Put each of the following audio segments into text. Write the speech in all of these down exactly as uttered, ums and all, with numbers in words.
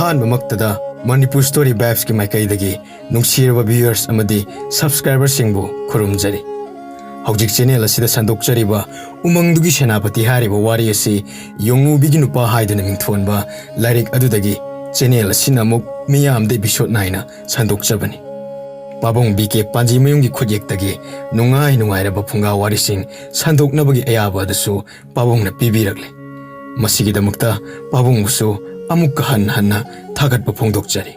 ꯑꯍꯥꯟꯕꯃꯛꯇꯗ Manipur story ꯚꯥꯏꯕꯁꯀꯤ ꯃꯥꯏꯀꯩꯗꯒꯤ ꯅꯨꯡꯁꯤꯔꯕ ꯚ꯭ꯌꯨꯋꯔꯁ ꯑꯃꯗꯤ ꯁꯕꯁꯀ꯭ꯔꯥꯏꯕꯔꯁꯤꯡꯕꯨ ꯈꯨꯔꯨꯝꯖꯔꯤ꯫ ꯍꯧꯖꯤꯛ ꯆꯦꯅꯦꯜ ꯑꯁꯤꯗ ꯁꯟꯗꯣꯛꯆꯔꯤꯕ ꯎꯃꯪꯗꯨꯒꯤ ꯁꯦꯅꯥꯄꯇꯤ ꯍꯥꯏꯔꯤꯕ ꯋꯥꯔꯤ ꯑꯁꯤ ꯌꯣꯡꯉꯨꯕꯤꯒꯤ ꯅꯨꯄꯥ ꯍꯥꯏꯗꯨꯅ ꯃꯤꯡꯊꯣꯟꯕ ꯂꯥꯏꯔꯤꯛ ꯑꯗꯨꯗꯒꯤ ꯆꯦꯅꯦꯜ ꯑꯁꯤꯅ ꯑꯃꯨꯛ ꯃꯤꯌꯥꯝꯗ ꯏꯄꯤꯁꯣꯗ ꯅꯥꯏꯅ ꯁꯟꯗꯣꯛꯆꯕꯅꯤ꯫ ꯄꯥꯕꯨꯡ ꯕꯤ ꯀꯦ ꯄꯥꯟꯖꯤꯃꯌꯨꯝꯒꯤ ꯈꯨꯠꯌꯦꯛꯇꯒꯤ ꯅꯨꯡꯉꯥꯏ ꯅꯨꯡꯉꯥꯏꯔꯕ ꯐꯨꯡꯒꯥ ꯋꯥꯔꯤꯁꯤꯡ ꯁꯟꯗꯣꯛꯅꯕꯒꯤ ꯑꯌꯥꯕ ꯑꯗꯨꯁꯨ ꯄꯥꯕꯨꯡꯅ ꯄꯤꯕꯤꯔꯛꯂꯦ꯫ ꯃꯁꯤꯒꯤꯗꯃꯛꯇ ꯄꯥꯕꯨꯡꯕꯨꯁꯨ ꯑꯃꯨꯛꯀ ꯍꯟꯅ ꯍꯟꯅ ꯊꯥꯒꯠꯄ ꯐꯣꯡꯗꯣꯛꯆꯔꯤ꯫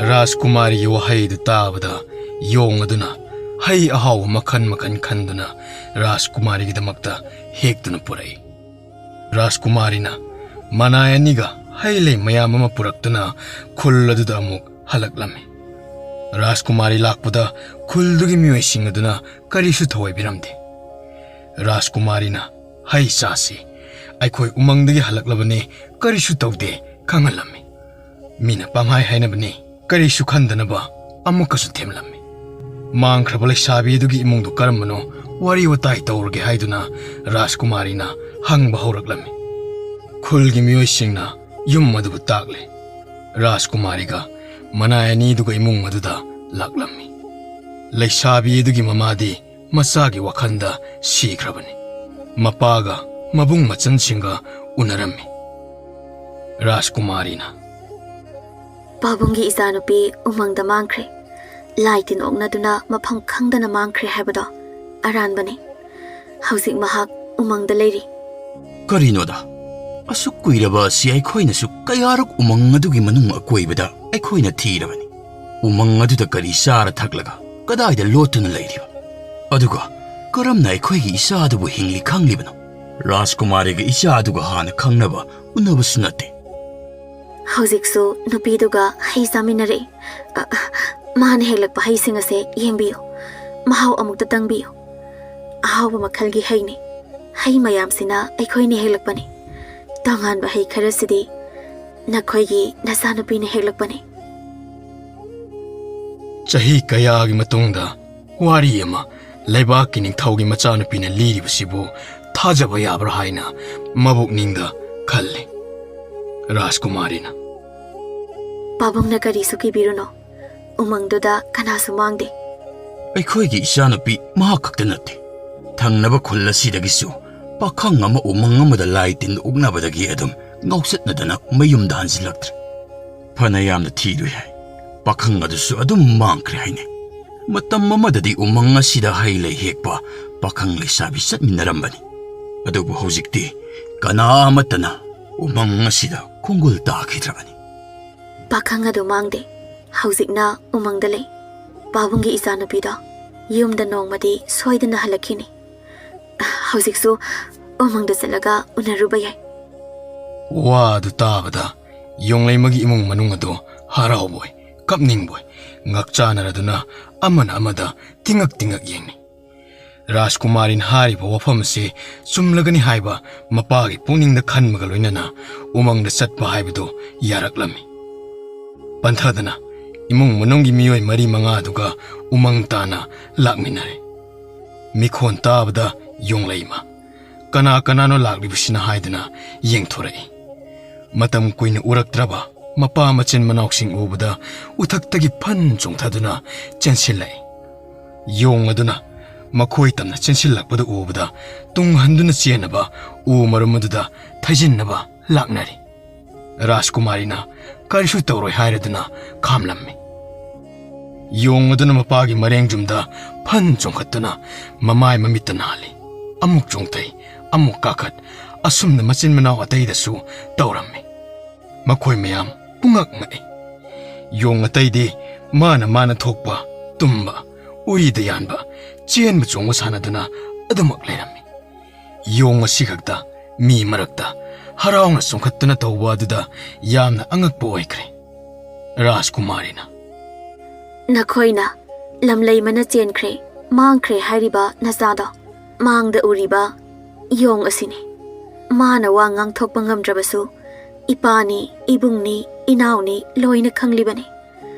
ꯔꯥꯖꯀꯨꯃꯥꯔꯤꯒꯤ ꯋꯥꯍꯩꯗꯨ ꯇꯥꯕꯗ ꯌꯣꯡ ꯑꯗꯨꯅ ꯍꯩ ꯑꯍꯥꯎꯕ ꯃꯈꯜ ꯃꯈꯜ ꯈꯟꯗꯨꯅ ꯔꯥꯖꯀꯨꯃꯥꯔꯤꯒꯤꯗꯃꯛꯇ ꯍꯦꯛꯇꯨꯅ ꯄꯨꯔꯛꯏ꯫ ꯔꯥꯖꯀꯨꯃꯥꯔꯤꯅ ꯃꯅꯥꯏ ꯑꯅꯤꯒ ꯍꯩ ꯂꯩ ꯃꯌꯥꯝ ꯑꯃ ꯄꯨꯔꯛꯇꯨꯅ ꯈꯨꯜ ꯑꯗꯨꯗ ꯑꯃꯨꯛ ꯍꯜꯂꯛꯂꯝꯃꯤ꯫ ꯔꯥꯖꯀꯨꯃꯥꯔꯤ ꯂꯥꯛꯄꯗ ꯈꯨꯜꯗꯨꯒꯤ ꯃꯤꯑꯣꯏꯁꯤꯡ ꯑꯗꯨꯅ ꯀꯔꯤꯁꯨ ꯊꯧꯑꯣꯏꯕꯤꯔꯝꯗꯦ꯫ ꯔꯥꯖꯀꯨꯃꯥꯔꯤꯅ "ꯍꯩ ꯆꯥꯁꯤ, ꯑꯩꯈꯣꯏ ꯎꯃꯪꯗꯒꯤ ꯍꯜꯂꯛꯂꯕꯅꯤ, ꯀꯔꯤꯁꯨ ꯇꯧꯗꯦ" ꯈꯪꯍꯜꯂꯝꯃꯤ꯫ ꯃꯤꯅ ꯄꯪꯍꯥꯏ ꯍꯥꯏꯅꯕꯅꯤ, ꯀꯔꯤꯁꯨ ꯈꯟꯗꯅꯕ ꯑꯃꯨꯛꯀꯁꯨ ꯊꯦꯝꯂꯝꯃꯤ꯫ ꯃꯥꯡꯈ꯭ꯔꯕ ꯂꯩꯁꯥꯕꯤ ꯑꯗꯨꯒꯤ ꯏꯃꯨꯡꯗꯨ ꯀꯔꯝꯕꯅꯣ ꯋꯥꯔꯤ ꯋꯥꯇꯥꯏ ꯇꯧꯔꯒꯦ ꯍꯥꯏꯗꯨꯅ ꯔꯥꯖꯀꯨꯃꯥꯔꯤꯅ ꯍꯪꯕ ꯍꯧꯔꯛꯂꯝꯃꯤ꯫ ꯈꯨꯜꯒꯤ ꯃꯤꯑꯣꯏꯁꯤꯡꯅ ꯌꯨꯝ ꯑꯗꯨꯕꯨ ꯇꯥꯛꯂꯦ꯫ ꯔꯥꯖꯀꯨꯃꯥꯔꯤꯒ ꯃꯅꯥꯏ ꯑꯅꯤꯗꯨꯒ ꯏꯃꯨꯡ ꯑꯗꯨꯗ ꯂꯥꯛꯂꯝꯃꯤ꯫ ꯂꯩꯁꯥꯕꯤ ꯑꯗꯨꯒꯤ ꯃꯃꯥꯗꯤ ꯃꯆꯥꯒꯤ ꯋꯥꯈꯜꯗ ꯁꯤꯈ꯭ꯔꯕꯅꯤ꯫ ꯃꯄꯥꯒ ꯃꯕꯨꯡ ꯃꯆꯟꯁꯤꯡꯒ ꯎꯅꯔꯝꯃꯤ꯫ ꯔꯥꯖꯀꯨꯃꯥꯔꯤꯅ, "ꯄꯥꯕꯨꯡꯒꯤ ꯏꯆꯥꯅꯨꯄꯤ ꯎꯃꯪꯗ ꯃꯥꯡꯈ꯭ꯔꯦ꯫ ꯂꯥꯏ ꯇꯤꯟ ꯑꯣꯛꯅꯗꯨꯅ ꯃꯐꯝ ꯈꯪꯗꯅ ꯃꯥꯡꯈ꯭ꯔꯦ ꯍꯥꯏꯕꯗꯣ ꯑꯔꯥꯟꯕꯅꯤ꯫ ꯍꯧꯖꯤꯛ ꯃꯍꯥꯛ ꯎꯃꯪꯗ ꯂꯩꯔꯤ꯫" "ꯀꯔꯤꯅꯣꯗ? ꯑꯁꯨꯛ ꯀꯨꯏꯔꯕ ꯑꯁꯤ ꯑꯩꯈꯣꯏꯅꯁꯨ ꯀꯌꯥꯔꯛ ꯎꯃꯪ ꯑꯗꯨꯒꯤ ꯃꯅꯨꯡ ꯑꯀꯣꯏꯕꯗ ꯑꯩꯈꯣꯏꯅ ꯊꯤꯔꯕꯅꯤ꯫ ꯎꯃꯪ ꯑꯗꯨꯗ ꯀꯔꯤ ꯆꯥꯔ ꯊꯛꯂꯒ ꯀꯗꯥꯏꯗ ꯂꯣꯠꯇꯨꯅ ꯂꯩꯔꯤꯕ? ꯑꯗꯨꯒ ꯀꯔꯝꯅ ꯑꯩꯈꯣꯏꯒꯤ ꯏꯆꯥ ꯑꯗꯨꯕꯨ ꯍꯤꯡꯂꯤ ꯈꯪꯂꯤꯕꯅꯣ? ꯔꯥꯖꯀꯨꯃꯥꯔꯤꯒ ꯏꯆꯥ ꯑꯗꯨꯒ ꯍꯥꯟꯅ ꯈꯪꯅꯕ ꯎꯅꯕꯁꯨ ꯅꯠꯇꯦ꯫" "ꯍꯧꯖꯤꯛꯁꯨ ꯅꯨꯄꯤꯗꯨꯒ ꯍꯩ ꯆꯥꯃꯤꯟꯅꯔꯛꯏ꯫ ꯑ, ꯑ, ꯃꯥꯅ ꯍꯦꯛꯂꯛꯄ ꯍꯩꯁꯤꯡ ꯑꯁꯦ ꯌꯦꯡꯕꯤꯌꯨ꯫ ꯃꯍꯥꯎ ꯑꯃꯨꯛꯇ ꯇꯪꯕꯤꯌꯨ꯫ ꯑꯍꯥꯎꯕ ꯃꯈꯜꯒꯤ ꯍꯩꯅꯤ꯫ ꯍꯩ ꯃꯌꯥꯝꯁꯤꯅ ꯑꯩꯈꯣꯏꯅ ꯍꯦꯛꯂꯛꯄꯅꯤ꯫ ꯇꯣꯉꯥꯟꯕ ꯍꯩ ꯈꯔꯁꯤꯗꯤ ꯅꯈꯣꯏꯒꯤ ꯅꯆꯥꯅꯨꯄꯤꯅ ꯍꯦꯛꯂꯛꯄꯅꯤ꯫" ꯆꯍꯤ ꯀꯌꯥꯒꯤ ꯃꯇꯨꯡꯗ ꯋꯥꯔꯤ ꯑꯃ ꯂꯩꯕꯥꯛꯀꯤ ꯅꯤꯡꯊꯧꯒꯤ ꯃꯆꯥꯅꯨꯄꯤꯅ ꯂꯤꯔꯤꯕꯁꯤꯕꯨ ꯊꯥꯖꯕ ꯌꯥꯕ꯭ꯔꯥ ꯍꯥꯏꯅ ꯃꯕꯨꯛꯅꯤꯡꯗ ꯈꯜꯂꯤ꯫ ꯔꯥꯖꯀꯨꯃꯥꯔꯤꯅ, "ꯄꯥꯕꯨꯡꯅ ꯀꯔꯤꯁꯨ ꯀꯤꯕꯤꯔꯨꯅꯣ, ꯎꯃꯪꯗꯨꯗ ꯀꯅꯥꯁꯨ ꯃꯥꯡꯗꯦ꯫ ꯑꯩꯈꯣꯏꯒꯤ ꯏꯆꯥꯅꯨꯄꯤ ꯃꯍꯥꯛ ꯈꯛꯇ ꯅꯠꯇꯦ, ꯊꯪꯅꯕ ꯈꯨꯜ ꯑꯁꯤꯗꯒꯤꯁꯨ ꯄꯥꯈꯪ ꯑꯃ ꯎꯃꯪ ꯑꯃꯗ ꯂꯥꯏ ꯇꯤꯟ ꯑꯣꯛꯅꯕꯗꯒꯤ ꯑꯗꯨꯝ ꯉꯥꯎꯆꯠꯅꯗꯅ ꯃꯌꯨꯝꯗ ꯍꯟꯖꯤꯜꯂꯛꯇ꯭ꯔꯦ꯫ ꯐꯅ ꯌꯥꯝꯅ ꯊꯤꯔꯨꯏ ꯍꯥꯏ, ꯄꯥꯈꯪ ꯑꯗꯨꯁꯨ ꯑꯗꯨꯝ ꯃꯥꯡꯈ꯭ꯔꯦ ꯍꯥꯏꯅꯩ꯫ ꯃꯇꯝ ꯑꯃꯗꯗꯤ ꯎꯃꯪ ꯑꯁꯤꯗ ꯍꯩ ꯂꯩ ꯍꯦꯛꯄ ꯄꯥꯈꯪ ꯂꯩꯁꯥꯕꯤ ꯆꯠꯃꯤꯟꯅꯔꯝꯕꯅꯤ꯫ ꯑꯗꯨꯕꯨ ꯍꯧꯖꯤꯛꯇꯤ ꯀꯅꯥ ꯑꯃꯠꯇꯅ ꯎꯃꯪ ꯑꯁꯤꯗ ꯈꯣꯡꯒꯨꯜ ꯇꯥꯈꯤꯗ꯭ꯔꯕꯅꯤ꯫" "ꯄꯥꯈꯪ ꯑꯗꯨ ꯃꯥꯡꯗꯦ, ꯍꯧꯖꯤꯛꯅ ꯎꯃꯪꯗ ꯂꯩ꯫ ꯄꯥꯕꯨꯡꯒꯤ ꯏꯆꯥꯅꯨꯄꯤꯗꯣ ꯌꯨꯝꯗ ꯅꯣꯡꯃꯗꯤ ꯁꯣꯏꯗꯅ ꯍꯜꯂꯛꯈꯤꯅꯤ꯫ ꯍꯧꯖꯤꯛꯁꯨ ꯎꯃꯪꯗ ꯆꯠꯂꯒ ꯎꯅꯔꯨꯕ ꯌꯥꯏ꯫" ꯋꯥ ꯑꯗꯨ ꯇꯥꯕꯗ ꯌꯣꯡꯂꯩꯃꯒꯤ ꯏꯃꯨꯡ ꯃꯅꯨꯡ ꯑꯗꯨ ꯍꯔꯥꯎꯕꯣꯏ, ꯀꯞꯅꯤꯡꯕꯣꯏ, ꯉꯛꯆꯥꯅꯔꯗꯨꯅ ꯑꯃꯅ ꯑꯃꯗ ꯇꯤꯡꯉꯛ ꯇꯤꯡꯉꯛ ꯌꯦꯡꯅꯩ꯫ ꯔꯥꯖꯀꯨꯃꯥꯔꯤꯅ ꯍꯥꯏꯔꯤꯕ ꯋꯥꯐꯝ ꯑꯁꯤ ꯆꯨꯝꯂꯒꯅꯤ ꯍꯥꯏꯕ ꯃꯄꯥꯒꯤ ꯄꯨꯛꯅꯤꯡꯗ ꯈꯟꯕꯒ ꯂꯣꯏꯅꯅ ꯎꯃꯪꯗ ꯆꯠꯄ ꯍꯥꯏꯕꯗꯨ ꯌꯥꯔꯛꯂꯝꯃꯤ꯫ ꯄꯟꯊꯗꯅ ꯏꯃꯨꯡ ꯃꯅꯨꯡꯒꯤ ꯃꯤꯑꯣꯏ ꯃꯔꯤ ꯃꯉꯥꯗꯨꯒ ꯎꯃꯪ ꯇꯥꯅ ꯂꯥꯛꯃꯤꯟꯅꯔꯦ꯫ ꯃꯤꯈꯣꯟ ꯇꯥꯕꯗ ꯌꯣꯡꯂꯩꯃ, "ꯀꯅꯥ ꯀꯅꯥꯅꯣ ꯂꯥꯛꯂꯤꯕꯁꯤꯅ?" ꯍꯥꯏꯗꯨꯅ ꯌꯦꯡꯊꯣꯔꯛꯏ꯫ ꯃꯇꯝ ꯀꯨꯏꯅ ꯎꯔꯛꯇ꯭ꯔꯕ ꯃꯄꯥ ꯃꯆꯤꯟ ꯃꯅꯥꯎꯁꯤꯡ ꯎꯕꯗ ꯎꯊꯛꯇꯒꯤ ꯐꯟ ꯆꯣꯡꯊꯗꯨꯅ ꯆꯦꯟꯁꯤꯜꯂꯛꯏ꯫ ꯌꯣꯡ ꯑꯗꯨꯅ ꯃꯈꯣꯏ ꯇꯝꯅ ꯆꯦꯟꯁꯤꯜꯂꯛꯄꯗꯨ ꯎꯕꯗ ꯇꯨꯡ ꯍꯟꯗꯨꯅ ꯆꯦꯟꯅꯕ ꯎ ꯃꯔꯨꯝ ꯑꯗꯨꯗ ꯊꯩꯖꯤꯟꯅꯕ ꯂꯥꯛꯅꯔꯤ꯫ ꯔꯥꯖꯀꯨꯃꯥꯔꯤꯅ ꯀꯔꯤꯁꯨ ꯇꯧꯔꯣꯏ ꯍꯥꯏꯔꯗꯨꯅ ꯈꯥꯝꯂꯝꯃꯤ꯫ ꯌꯣꯡ ꯑꯗꯨꯅ ꯃꯄꯥꯒꯤ ꯃꯔꯦꯡꯖꯨꯝꯗ ꯐꯟ ꯆꯣꯡꯈꯠꯇꯨꯅ ꯃꯃꯥꯏ ꯃꯃꯤꯠꯇ ꯅꯥꯜꯂꯤ꯫ ꯑꯃꯨꯛ ꯆꯣꯡꯊꯩ, ꯑꯃꯨꯛ ꯀꯥꯈꯠ, ꯑꯁꯨꯝꯅ ꯃꯆꯤꯟ ꯃꯅꯥꯎ ꯑꯇꯩꯗꯁꯨ ꯇꯧꯔꯝꯃꯤ꯫ ꯃꯈꯣꯏ ꯃꯌꯥꯝ ꯄꯨꯡꯉꯛ ꯉꯛꯏ꯫ ꯌꯣꯡ ꯑꯇꯩꯗꯤ ꯃꯥꯅ ꯃꯥꯅ ꯊꯣꯛꯄ ꯇꯨꯝꯕ, ꯎꯔꯤꯗ ꯌꯥꯟꯕ, ꯆꯦꯟꯕ ꯆꯣꯡꯕ ꯁꯥꯟꯅꯗꯨꯅ ꯑꯗꯨꯃꯛ ꯂꯩꯔꯝꯃꯤ꯫ ꯌꯣꯡ ꯑꯁꯤꯈꯛꯇ ꯃꯤ ꯃꯔꯛꯇ ꯍꯔꯥꯎꯅ ꯆꯣꯡꯈꯠꯇꯨꯅ ꯇꯧꯕ ꯑꯗꯨꯗ ꯌꯥꯝꯅ ꯑꯉꯛꯄ ꯑꯣꯏꯈ꯭ꯔꯦ꯫ ꯔꯥꯖꯀꯨꯃꯥꯔꯤꯅ, "ꯅꯈꯣꯏꯅ ꯂꯝꯂꯩꯃꯅ ꯆꯦꯟꯈ꯭ꯔꯦ, ꯃꯥꯡꯈ꯭ꯔꯦ ꯍꯥꯏꯔꯤꯕ ꯅꯆꯥꯗꯣ, ꯃꯥꯡꯗ ꯎꯔꯤꯕ ꯌꯣꯡ ꯑꯁꯤꯅꯤ꯫ ꯃꯥꯅ ꯋꯥ ꯉꯥꯡꯊꯣꯛꯄ ꯉꯝꯗ꯭ꯔꯕꯁꯨ ꯏꯄꯥꯅꯤ, ꯏꯕꯨꯡꯅꯤ, ꯏꯅꯥꯎꯅꯤ ꯂꯣꯏꯅ ꯈꯪꯂꯤꯕꯅꯤ꯫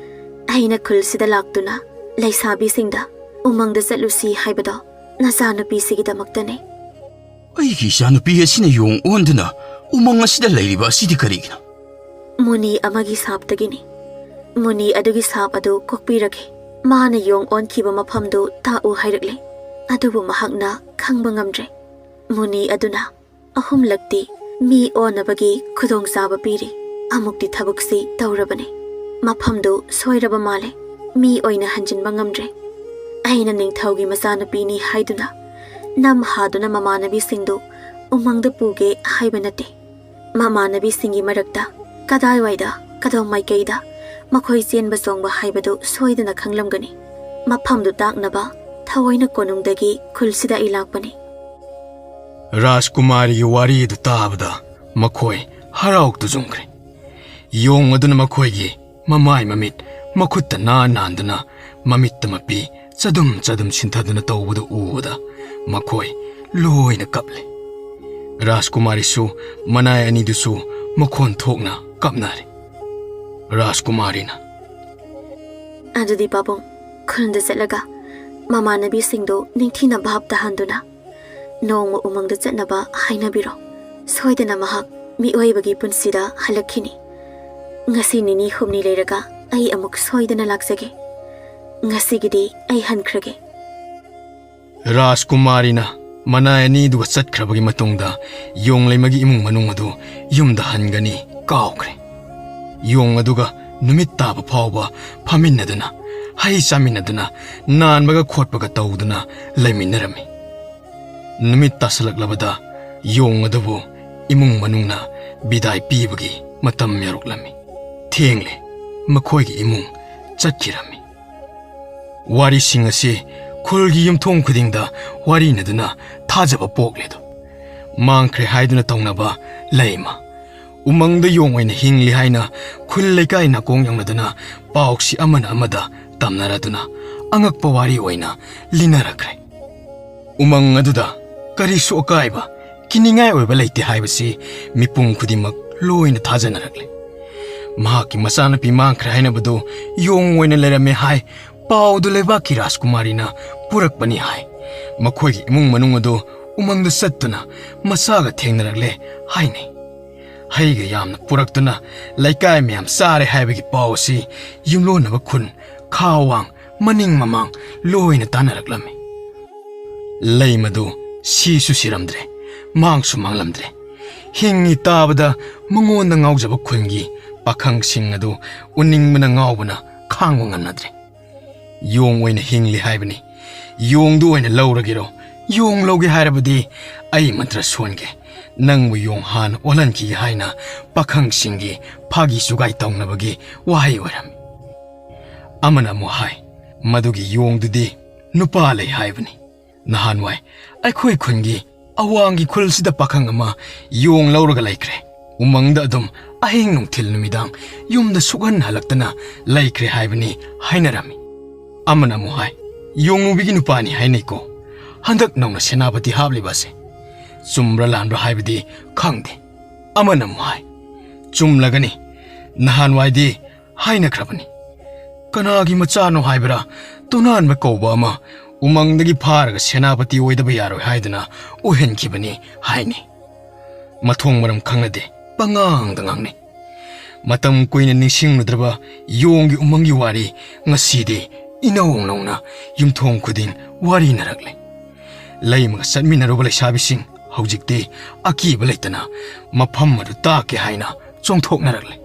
ꯑꯩꯅ ꯈꯨꯜꯁꯤꯗ ꯂꯥꯛꯇꯨꯅ ꯂꯩꯁꯥꯕꯤꯁꯤꯡꯗ ꯎꯃꯪꯗ ꯆꯠꯂꯨꯁꯤ ꯍꯥꯏꯕꯗꯣ ꯅꯆꯥꯅꯨꯄꯤꯁꯤꯒꯤꯗꯃꯛꯇꯅꯦ꯫ ꯑꯩꯒꯤ ꯏꯆꯥꯅꯨꯄꯤ ꯑꯁꯤꯅ ꯌꯣꯡ ꯑꯣꯟꯗꯨꯅ ꯎꯃꯪ ꯑꯁꯤꯗ ꯂꯩꯔꯤꯕ ꯑꯁꯤꯗꯤ ꯀꯔꯤꯒꯤꯅꯣ? ꯃꯨꯅꯤ ꯑꯃꯒꯤ ꯁꯥꯞꯇꯒꯤꯅꯤ꯫ ꯃꯨꯅꯤ ꯑꯗꯨꯒꯤ ꯁꯥꯞ ꯑꯗꯨ ꯀꯣꯛꯄꯤꯔꯒꯦ꯫ ꯃꯥꯅ ꯌꯣꯡ ꯑꯣꯟꯈꯤꯕ ꯃꯐꯝꯗꯨ ꯇꯥꯛꯎ ꯍꯥꯏꯔꯛꯂꯦ꯫ ꯑꯗꯨꯕꯨ ꯃꯍꯥꯛꯅ ꯈꯪꯕ ꯉꯝꯗ꯭ꯔꯦ꯫ ꯃꯨꯅꯤ ꯑꯗꯨꯅ ꯑꯍꯨꯝꯂꯛꯇꯤ ꯃꯤ ꯑꯣꯟꯅꯕꯒꯤ ꯈꯨꯗꯣꯡꯆꯥꯕ ꯄꯤꯔꯤ꯫ ꯑꯃꯨꯛꯇꯤ ꯊꯕꯛꯁꯤ ꯇꯧꯔꯕꯅꯤ꯫ ꯃꯐꯝꯗꯨ ꯁꯣꯏꯔꯕ ꯃꯥꯜꯂꯦ꯫ ꯃꯤ ꯑꯣꯏꯅ ꯍꯟꯖꯤꯟꯕ ꯉꯝꯗ꯭ꯔꯦ꯫ ꯑꯩꯅ ꯅꯤꯡꯊꯧꯒꯤ ꯃꯆꯥꯅꯨꯄꯤꯅꯤ ꯍꯥꯏꯗꯨꯅ ꯅꯝ ꯍꯥꯗꯨꯅ ꯃꯃꯥꯟꯅꯕꯤꯁꯤꯡꯗꯨ ꯎꯃꯪꯗ ꯄꯨꯒꯦ ꯍꯥꯏꯕ ꯅꯠꯇꯦ꯫ ꯃꯃꯥꯟꯅꯕꯤꯁꯤꯡꯒꯤ ꯃꯔꯛꯇ ꯀꯗꯥꯏꯋꯥꯏꯗ, ꯀꯗꯣꯝ ꯃꯥꯏꯀꯩꯗ ꯃꯈꯣꯏ ꯆꯦꯟꯕ ꯆꯣꯡꯕ ꯍꯥꯏꯕꯗꯨ ꯁꯣꯏꯗꯅ ꯈꯪꯂꯝꯒꯅꯤ꯫ ꯃꯐꯝꯗꯨ ꯇꯥꯛꯅꯕ ꯊꯑꯣꯏꯅ ꯀꯣꯅꯨꯡꯗꯒꯤ ꯈꯨꯜꯁꯤꯗ ꯑꯩ ꯂꯥꯛꯄꯅꯤ꯫ ꯔꯥꯖꯀꯨꯃꯥꯔꯤꯒꯤ ꯋꯥꯔꯤ ꯑꯗꯨ ꯇꯥꯕꯗ ꯃꯈꯣꯏ ꯍꯔꯥꯎ ꯇꯨꯖꯨꯡꯈ꯭ꯔꯦ꯫ ꯌꯣꯡ ꯑꯗꯨꯅ ꯃꯈꯣꯏꯒꯤ ꯃꯃꯥꯏ ꯃꯃꯤꯠ, ꯃꯈꯨꯠꯇ ꯅꯥꯟ ꯅꯥꯟꯗꯨꯅ ꯃꯃꯤꯠꯇ ꯃꯄꯤ ꯆꯗꯨꯝ ꯆꯗꯨꯝ ꯁꯤꯟꯊꯗꯨꯅ ꯇꯧꯕꯗꯨ ꯎꯕꯗ ꯃꯈꯣꯏ ꯂꯣꯏꯅ ꯀꯞꯂꯦ꯫ ꯔꯥꯖꯀꯨꯃꯥꯔꯤꯁꯨ ꯃꯅꯥꯏ ꯑꯅꯤꯗꯨꯁꯨ ꯃꯈꯣꯟ ꯊꯣꯛꯅ ꯀꯞꯅꯔꯦ꯫ ꯔꯥꯖꯀꯨꯃꯥꯔꯤꯅ, ꯑꯗꯨꯗꯤ ꯄꯥꯕꯨꯡ, ꯈꯨꯜꯗ ꯆꯠꯂꯒ ꯃꯃꯥꯟꯅꯕꯤꯁꯤꯡꯗꯨ ꯅꯤꯡꯊꯤꯅ ꯚꯥꯞ ꯇꯥꯍꯟꯗꯨꯅ ꯅꯣꯡꯃ ꯎꯃꯪꯗ ꯆꯠꯅꯕ ꯍꯥꯏꯅꯕꯤꯔꯣ꯫ ꯁꯣꯏꯗꯅ ꯃꯍꯥꯛ ꯃꯤꯑꯣꯏꯕꯒꯤ ꯄꯨꯟꯁꯤꯗ ꯍꯜꯂꯛꯈꯤꯅꯤ꯫ ꯉꯁꯤ ꯅꯤꯅꯤ ꯍꯨꯝꯅꯤ ꯂꯩꯔꯒ ꯑꯩ ꯑꯃꯨꯛ ꯁꯣꯏꯗꯅ ꯂꯥꯛꯆꯒꯦ꯫ ꯉꯁꯤꯒꯤꯗꯤ ꯑꯩ ꯍꯟꯈ꯭ꯔꯒꯦ꯫ ꯔꯥꯖꯀꯨꯃꯥꯔꯤꯅ ꯃꯅꯥꯏ ꯑꯅꯤꯗꯨꯒ ꯆꯠꯈ꯭ꯔꯕꯒꯤ ꯃꯇꯨꯡꯗ ꯌꯣꯡꯂꯩꯃꯒꯤ ꯏꯃꯨꯡ ꯃꯅꯨꯡ ꯑꯗꯨ ꯌꯨꯝꯗ ꯍꯟꯒꯅꯤ ꯀꯥꯎꯈ꯭ꯔꯦ꯫ ꯌꯣꯡ ꯑꯗꯨꯒ ꯅꯨꯃꯤꯠ ꯇꯥꯕ ꯐꯥꯎꯕ ꯐꯝꯃꯤꯟꯅꯗꯨꯅ, ꯍꯩ ꯆꯥꯃꯤꯟꯅꯗꯨꯅ, ꯅꯥꯟꯕꯒ ꯈꯣꯠꯄꯒ ꯇꯧꯗꯨꯅ ꯂꯩꯃꯤꯟꯅꯔꯝꯃꯤ꯫ ꯅꯨꯃꯤꯠ ꯇꯥꯁꯜꯂꯛꯂꯕꯗ ꯌꯣꯡ ꯑꯗꯨꯕꯨ ꯏꯃꯨꯡ ꯃꯅꯨꯡꯅ ꯕꯤꯗꯥꯏ ꯄꯤꯕꯒꯤ ꯃꯇꯝ ꯌꯧꯔꯛꯂꯝꯃꯤ꯫ ꯊꯦꯡꯂꯦ, ꯃꯈꯣꯏꯒꯤ ꯏꯃꯨꯡ ꯆꯠꯈꯤꯔꯝꯃꯤ꯫ ꯋꯥꯔꯤꯁꯤꯡ ꯑꯁꯤ ꯈꯨꯜꯒꯤ ꯌꯨꯝꯊꯣꯡ ꯈꯨꯗꯤꯡꯗ ꯋꯥꯔꯤꯅꯗꯨꯅ ꯊꯥꯖꯕ ꯄꯣꯛꯂꯦꯗꯣ꯫ ꯃꯥꯡꯈ꯭ꯔꯦ ꯍꯥꯏꯗꯨꯅ ꯇꯧꯅꯕ ꯂꯩꯃ꯫ ꯎꯃꯪꯗ ꯌꯣꯡ ꯑꯣꯏꯅ ꯍꯤꯡꯂꯤ ꯍꯥꯏꯅ ꯈꯨꯜ ꯂꯩꯀꯥꯏ ꯅꯥꯀꯣꯡ ꯌꯧꯅꯗꯨꯅ ꯄꯥꯎꯁꯤ ꯑꯃꯅ ꯑꯃꯗ ꯇꯝꯅꯔꯗꯨꯅ ꯑꯉꯛꯄ ꯋꯥꯔꯤ ꯑꯣꯏꯅ ꯂꯤꯅꯔꯛꯈ꯭ꯔꯦ꯫ ꯎꯃꯪ ꯑꯗꯨꯗ ꯀꯔꯤꯁꯨ ꯑꯀꯥꯏꯕ, ꯀꯤꯅꯤꯡꯉꯥꯏ ꯑꯣꯏꯕ ꯂꯩꯇꯦ ꯍꯥꯏꯕꯁꯤ ꯃꯤꯄꯨꯝ ꯈꯨꯗꯤꯡꯃꯛ ꯂꯣꯏꯅ ꯊꯥꯖꯅꯔꯛꯂꯦ꯫ ꯃꯍꯥꯛꯀꯤ ꯃꯆꯥꯅꯨꯄꯤ ꯃꯥꯡꯈ꯭ꯔꯦ ꯍꯥꯏꯅꯕꯗꯨ ꯌꯣꯡ ꯑꯣꯏꯅ ꯂꯩꯔꯝꯃꯦ ꯍꯥꯏ꯫ ꯄꯥꯎꯗꯨ ꯂꯩꯕꯥꯛꯀꯤ ꯔꯥꯖꯀꯨꯃꯥꯔꯤꯅ ꯄꯨꯔꯛꯄꯅꯤ ꯍꯥꯏ꯫ ꯃꯈꯣꯏꯒꯤ ꯏꯃꯨꯡ ꯃꯅꯨꯡ ꯑꯗꯨ ꯎꯃꯪꯗ ꯆꯠꯇꯨꯅ ꯃꯆꯥꯒ ꯊꯦꯡꯅꯔꯛꯂꯦ ꯍꯥꯏꯅꯩ꯫ ꯍꯩꯒ ꯌꯥꯝꯅ ꯄꯨꯔꯛꯇꯨꯅ ꯂꯩꯀꯥꯏ ꯃꯌꯥꯝ ꯆꯥꯔꯦ ꯍꯥꯏꯕꯒꯤ ꯄꯥꯎ ꯑꯁꯤ ꯌꯨꯝꯂꯣꯟꯅꯕ ꯈꯨꯟ, ꯈꯥ ꯋꯥꯡ, ꯃꯅꯤꯡ ꯃꯃꯥꯡ ꯂꯣꯏꯅ ꯇꯥꯟꯅꯔꯛꯂꯝꯃꯤ꯫ ꯂꯩꯃꯗꯨ ꯁꯤꯁꯨ ꯁꯤꯔꯝꯗ꯭ꯔꯦ, ꯃꯥꯡꯁꯨ ꯃꯥꯡꯂꯝꯗ꯭ꯔꯦ꯫ ꯍꯤꯡꯉꯤ ꯇꯥꯕꯗ ꯃꯉꯣꯟꯗ ꯉꯥꯎꯖꯕ ꯈꯨꯟꯒꯤ ꯄꯥꯈꯪꯁꯤꯡ ꯑꯗꯨ ꯎꯅꯤꯡꯕꯅ ꯉꯥꯎꯕꯅ ꯈꯥꯡꯕ ꯉꯝꯅꯗ꯭ꯔꯦ꯫ "ꯌꯣꯡ ꯑꯣꯏꯅ ꯍꯤꯡꯂꯤ ꯍꯥꯏꯕꯅꯤ꯫ ꯌꯣꯡꯗꯨ ꯑꯣꯏꯅ ꯂꯧꯔꯒꯦꯔꯣ? ꯌꯣꯡ ꯂꯧꯒꯦ ꯍꯥꯏꯔꯕꯗꯤ ꯑꯩ ꯃꯟꯇ꯭ꯔ ꯁꯣꯟꯒꯦ꯫ ꯅꯪꯕꯨ ꯌꯣꯡ ꯍꯥꯟꯅ ꯑꯣꯜꯍꯟꯈꯤꯒꯦ" ꯍꯥꯏꯅ ꯄꯥꯈꯪꯁꯤꯡꯒꯤ ꯐꯥꯒꯤ ꯆꯨꯒꯥꯏ ꯇꯧꯅꯕꯒꯤ ꯋꯥꯍꯩ ꯑꯣꯏꯔꯝꯃꯤ꯫ ꯑꯃꯅ ꯑꯃꯨꯛ ꯍꯥꯏ, "ꯃꯗꯨꯒꯤ ꯌꯣꯡꯗꯨꯗꯤ ꯅꯨꯄꯥ ꯂꯩ ꯍꯥꯏꯕꯅꯤ꯫ ꯅꯍꯥꯟꯋꯥꯏ ꯑꯩꯈꯣꯏ ꯈꯨꯟꯒꯤ ꯑꯋꯥꯡꯒꯤ ꯈꯨꯜꯁꯤꯗ ꯄꯥꯈꯪ ꯑꯃ ꯌꯣꯡ ꯂꯧꯔꯒ ꯂꯩꯈ꯭ꯔꯦ꯫ ꯎꯃꯪꯗ ꯑꯗꯨꯝ ꯑꯍꯤꯡ ꯅꯨꯡꯊꯤꯜ ꯅꯨꯃꯤꯗꯥꯡ ꯌꯨꯝꯗ ꯁꯨꯛꯍꯟ ꯍꯜꯂꯛꯇꯅ ꯂꯩꯈ꯭ꯔꯦ ꯍꯥꯏꯕꯅꯤ" ꯍꯥꯏꯅꯔꯝꯃꯤ꯫ ꯑꯃꯅ ꯑꯃꯨꯛ ꯍꯥꯏ, "ꯌꯣꯡꯅꯨꯕꯤꯒꯤ ꯅꯨꯄꯥꯅꯤ ꯍꯥꯏꯅꯩꯀꯣ ꯍꯟꯗꯛ ꯅꯧꯅ ꯁꯦꯅꯥꯄꯇꯤ ꯍꯥꯞꯂꯤꯕ ꯑꯁꯦ꯫ ꯆꯨꯝꯕ꯭ꯔꯥ ꯂꯥꯟꯕ꯭ꯔꯥ ꯍꯥꯏꯕꯗꯤ ꯈꯪꯗꯦ"꯫ ꯑꯃꯅ ꯑꯃꯨꯛ ꯍꯥꯏ, "ꯆꯨꯝꯂꯒꯅꯤ꯫ ꯅꯍꯥꯟꯋꯥꯏꯗꯤ ꯍꯥꯏꯅꯈ꯭ꯔꯕꯅꯤ꯫ ꯀꯅꯥꯒꯤ ꯃꯆꯥꯅꯣ ꯍꯥꯏꯕ꯭ꯔꯥ, ꯇꯨꯅꯥꯟꯕ ꯀꯧꯕ ꯑꯃ ꯎꯃꯪꯗꯒꯤ ꯐꯥꯔꯒ ꯁꯦꯅꯥꯄꯇꯤ ꯑꯣꯏꯗꯕ ꯌꯥꯔꯣꯏ ꯍꯥꯏꯗꯨꯅ ꯑꯣꯏꯍꯟꯈꯤꯕꯅꯤ ꯍꯥꯏꯅꯤ꯫ ꯃꯊꯣꯡ ꯃꯔꯝ ꯈꯪꯅꯗꯦ, ꯄꯉꯥꯡꯗ ꯉꯥꯡꯅꯩ꯫ ꯃꯇꯝ ꯀꯨꯏꯅ ꯅꯤꯡꯁꯤꯡꯂꯨꯗ꯭ꯔꯕ ꯌꯣꯡꯒꯤ ꯎꯃꯪꯒꯤ ꯋꯥꯔꯤ ꯉꯁꯤꯗꯤ ꯏꯅꯧ ꯅꯧꯅ ꯌꯨꯝꯊꯣꯡ ꯈꯨꯗꯤꯡ ꯋꯥꯔꯤꯅꯔꯛꯂꯦ꯫ ꯂꯩꯃꯒ ꯆꯠꯃꯤꯟꯅꯔꯨꯕ ꯂꯩꯁꯥꯕꯤꯁꯤꯡ ꯍꯧꯖꯤꯛꯇꯤ ꯑꯀꯤꯕ ꯂꯩꯇꯅ ꯃꯐꯝ ꯑꯗꯨ ꯇꯥꯛꯀꯦ ꯍꯥꯏꯅ ꯆꯣꯡꯊꯣꯛꯅꯔꯛꯂꯦ꯫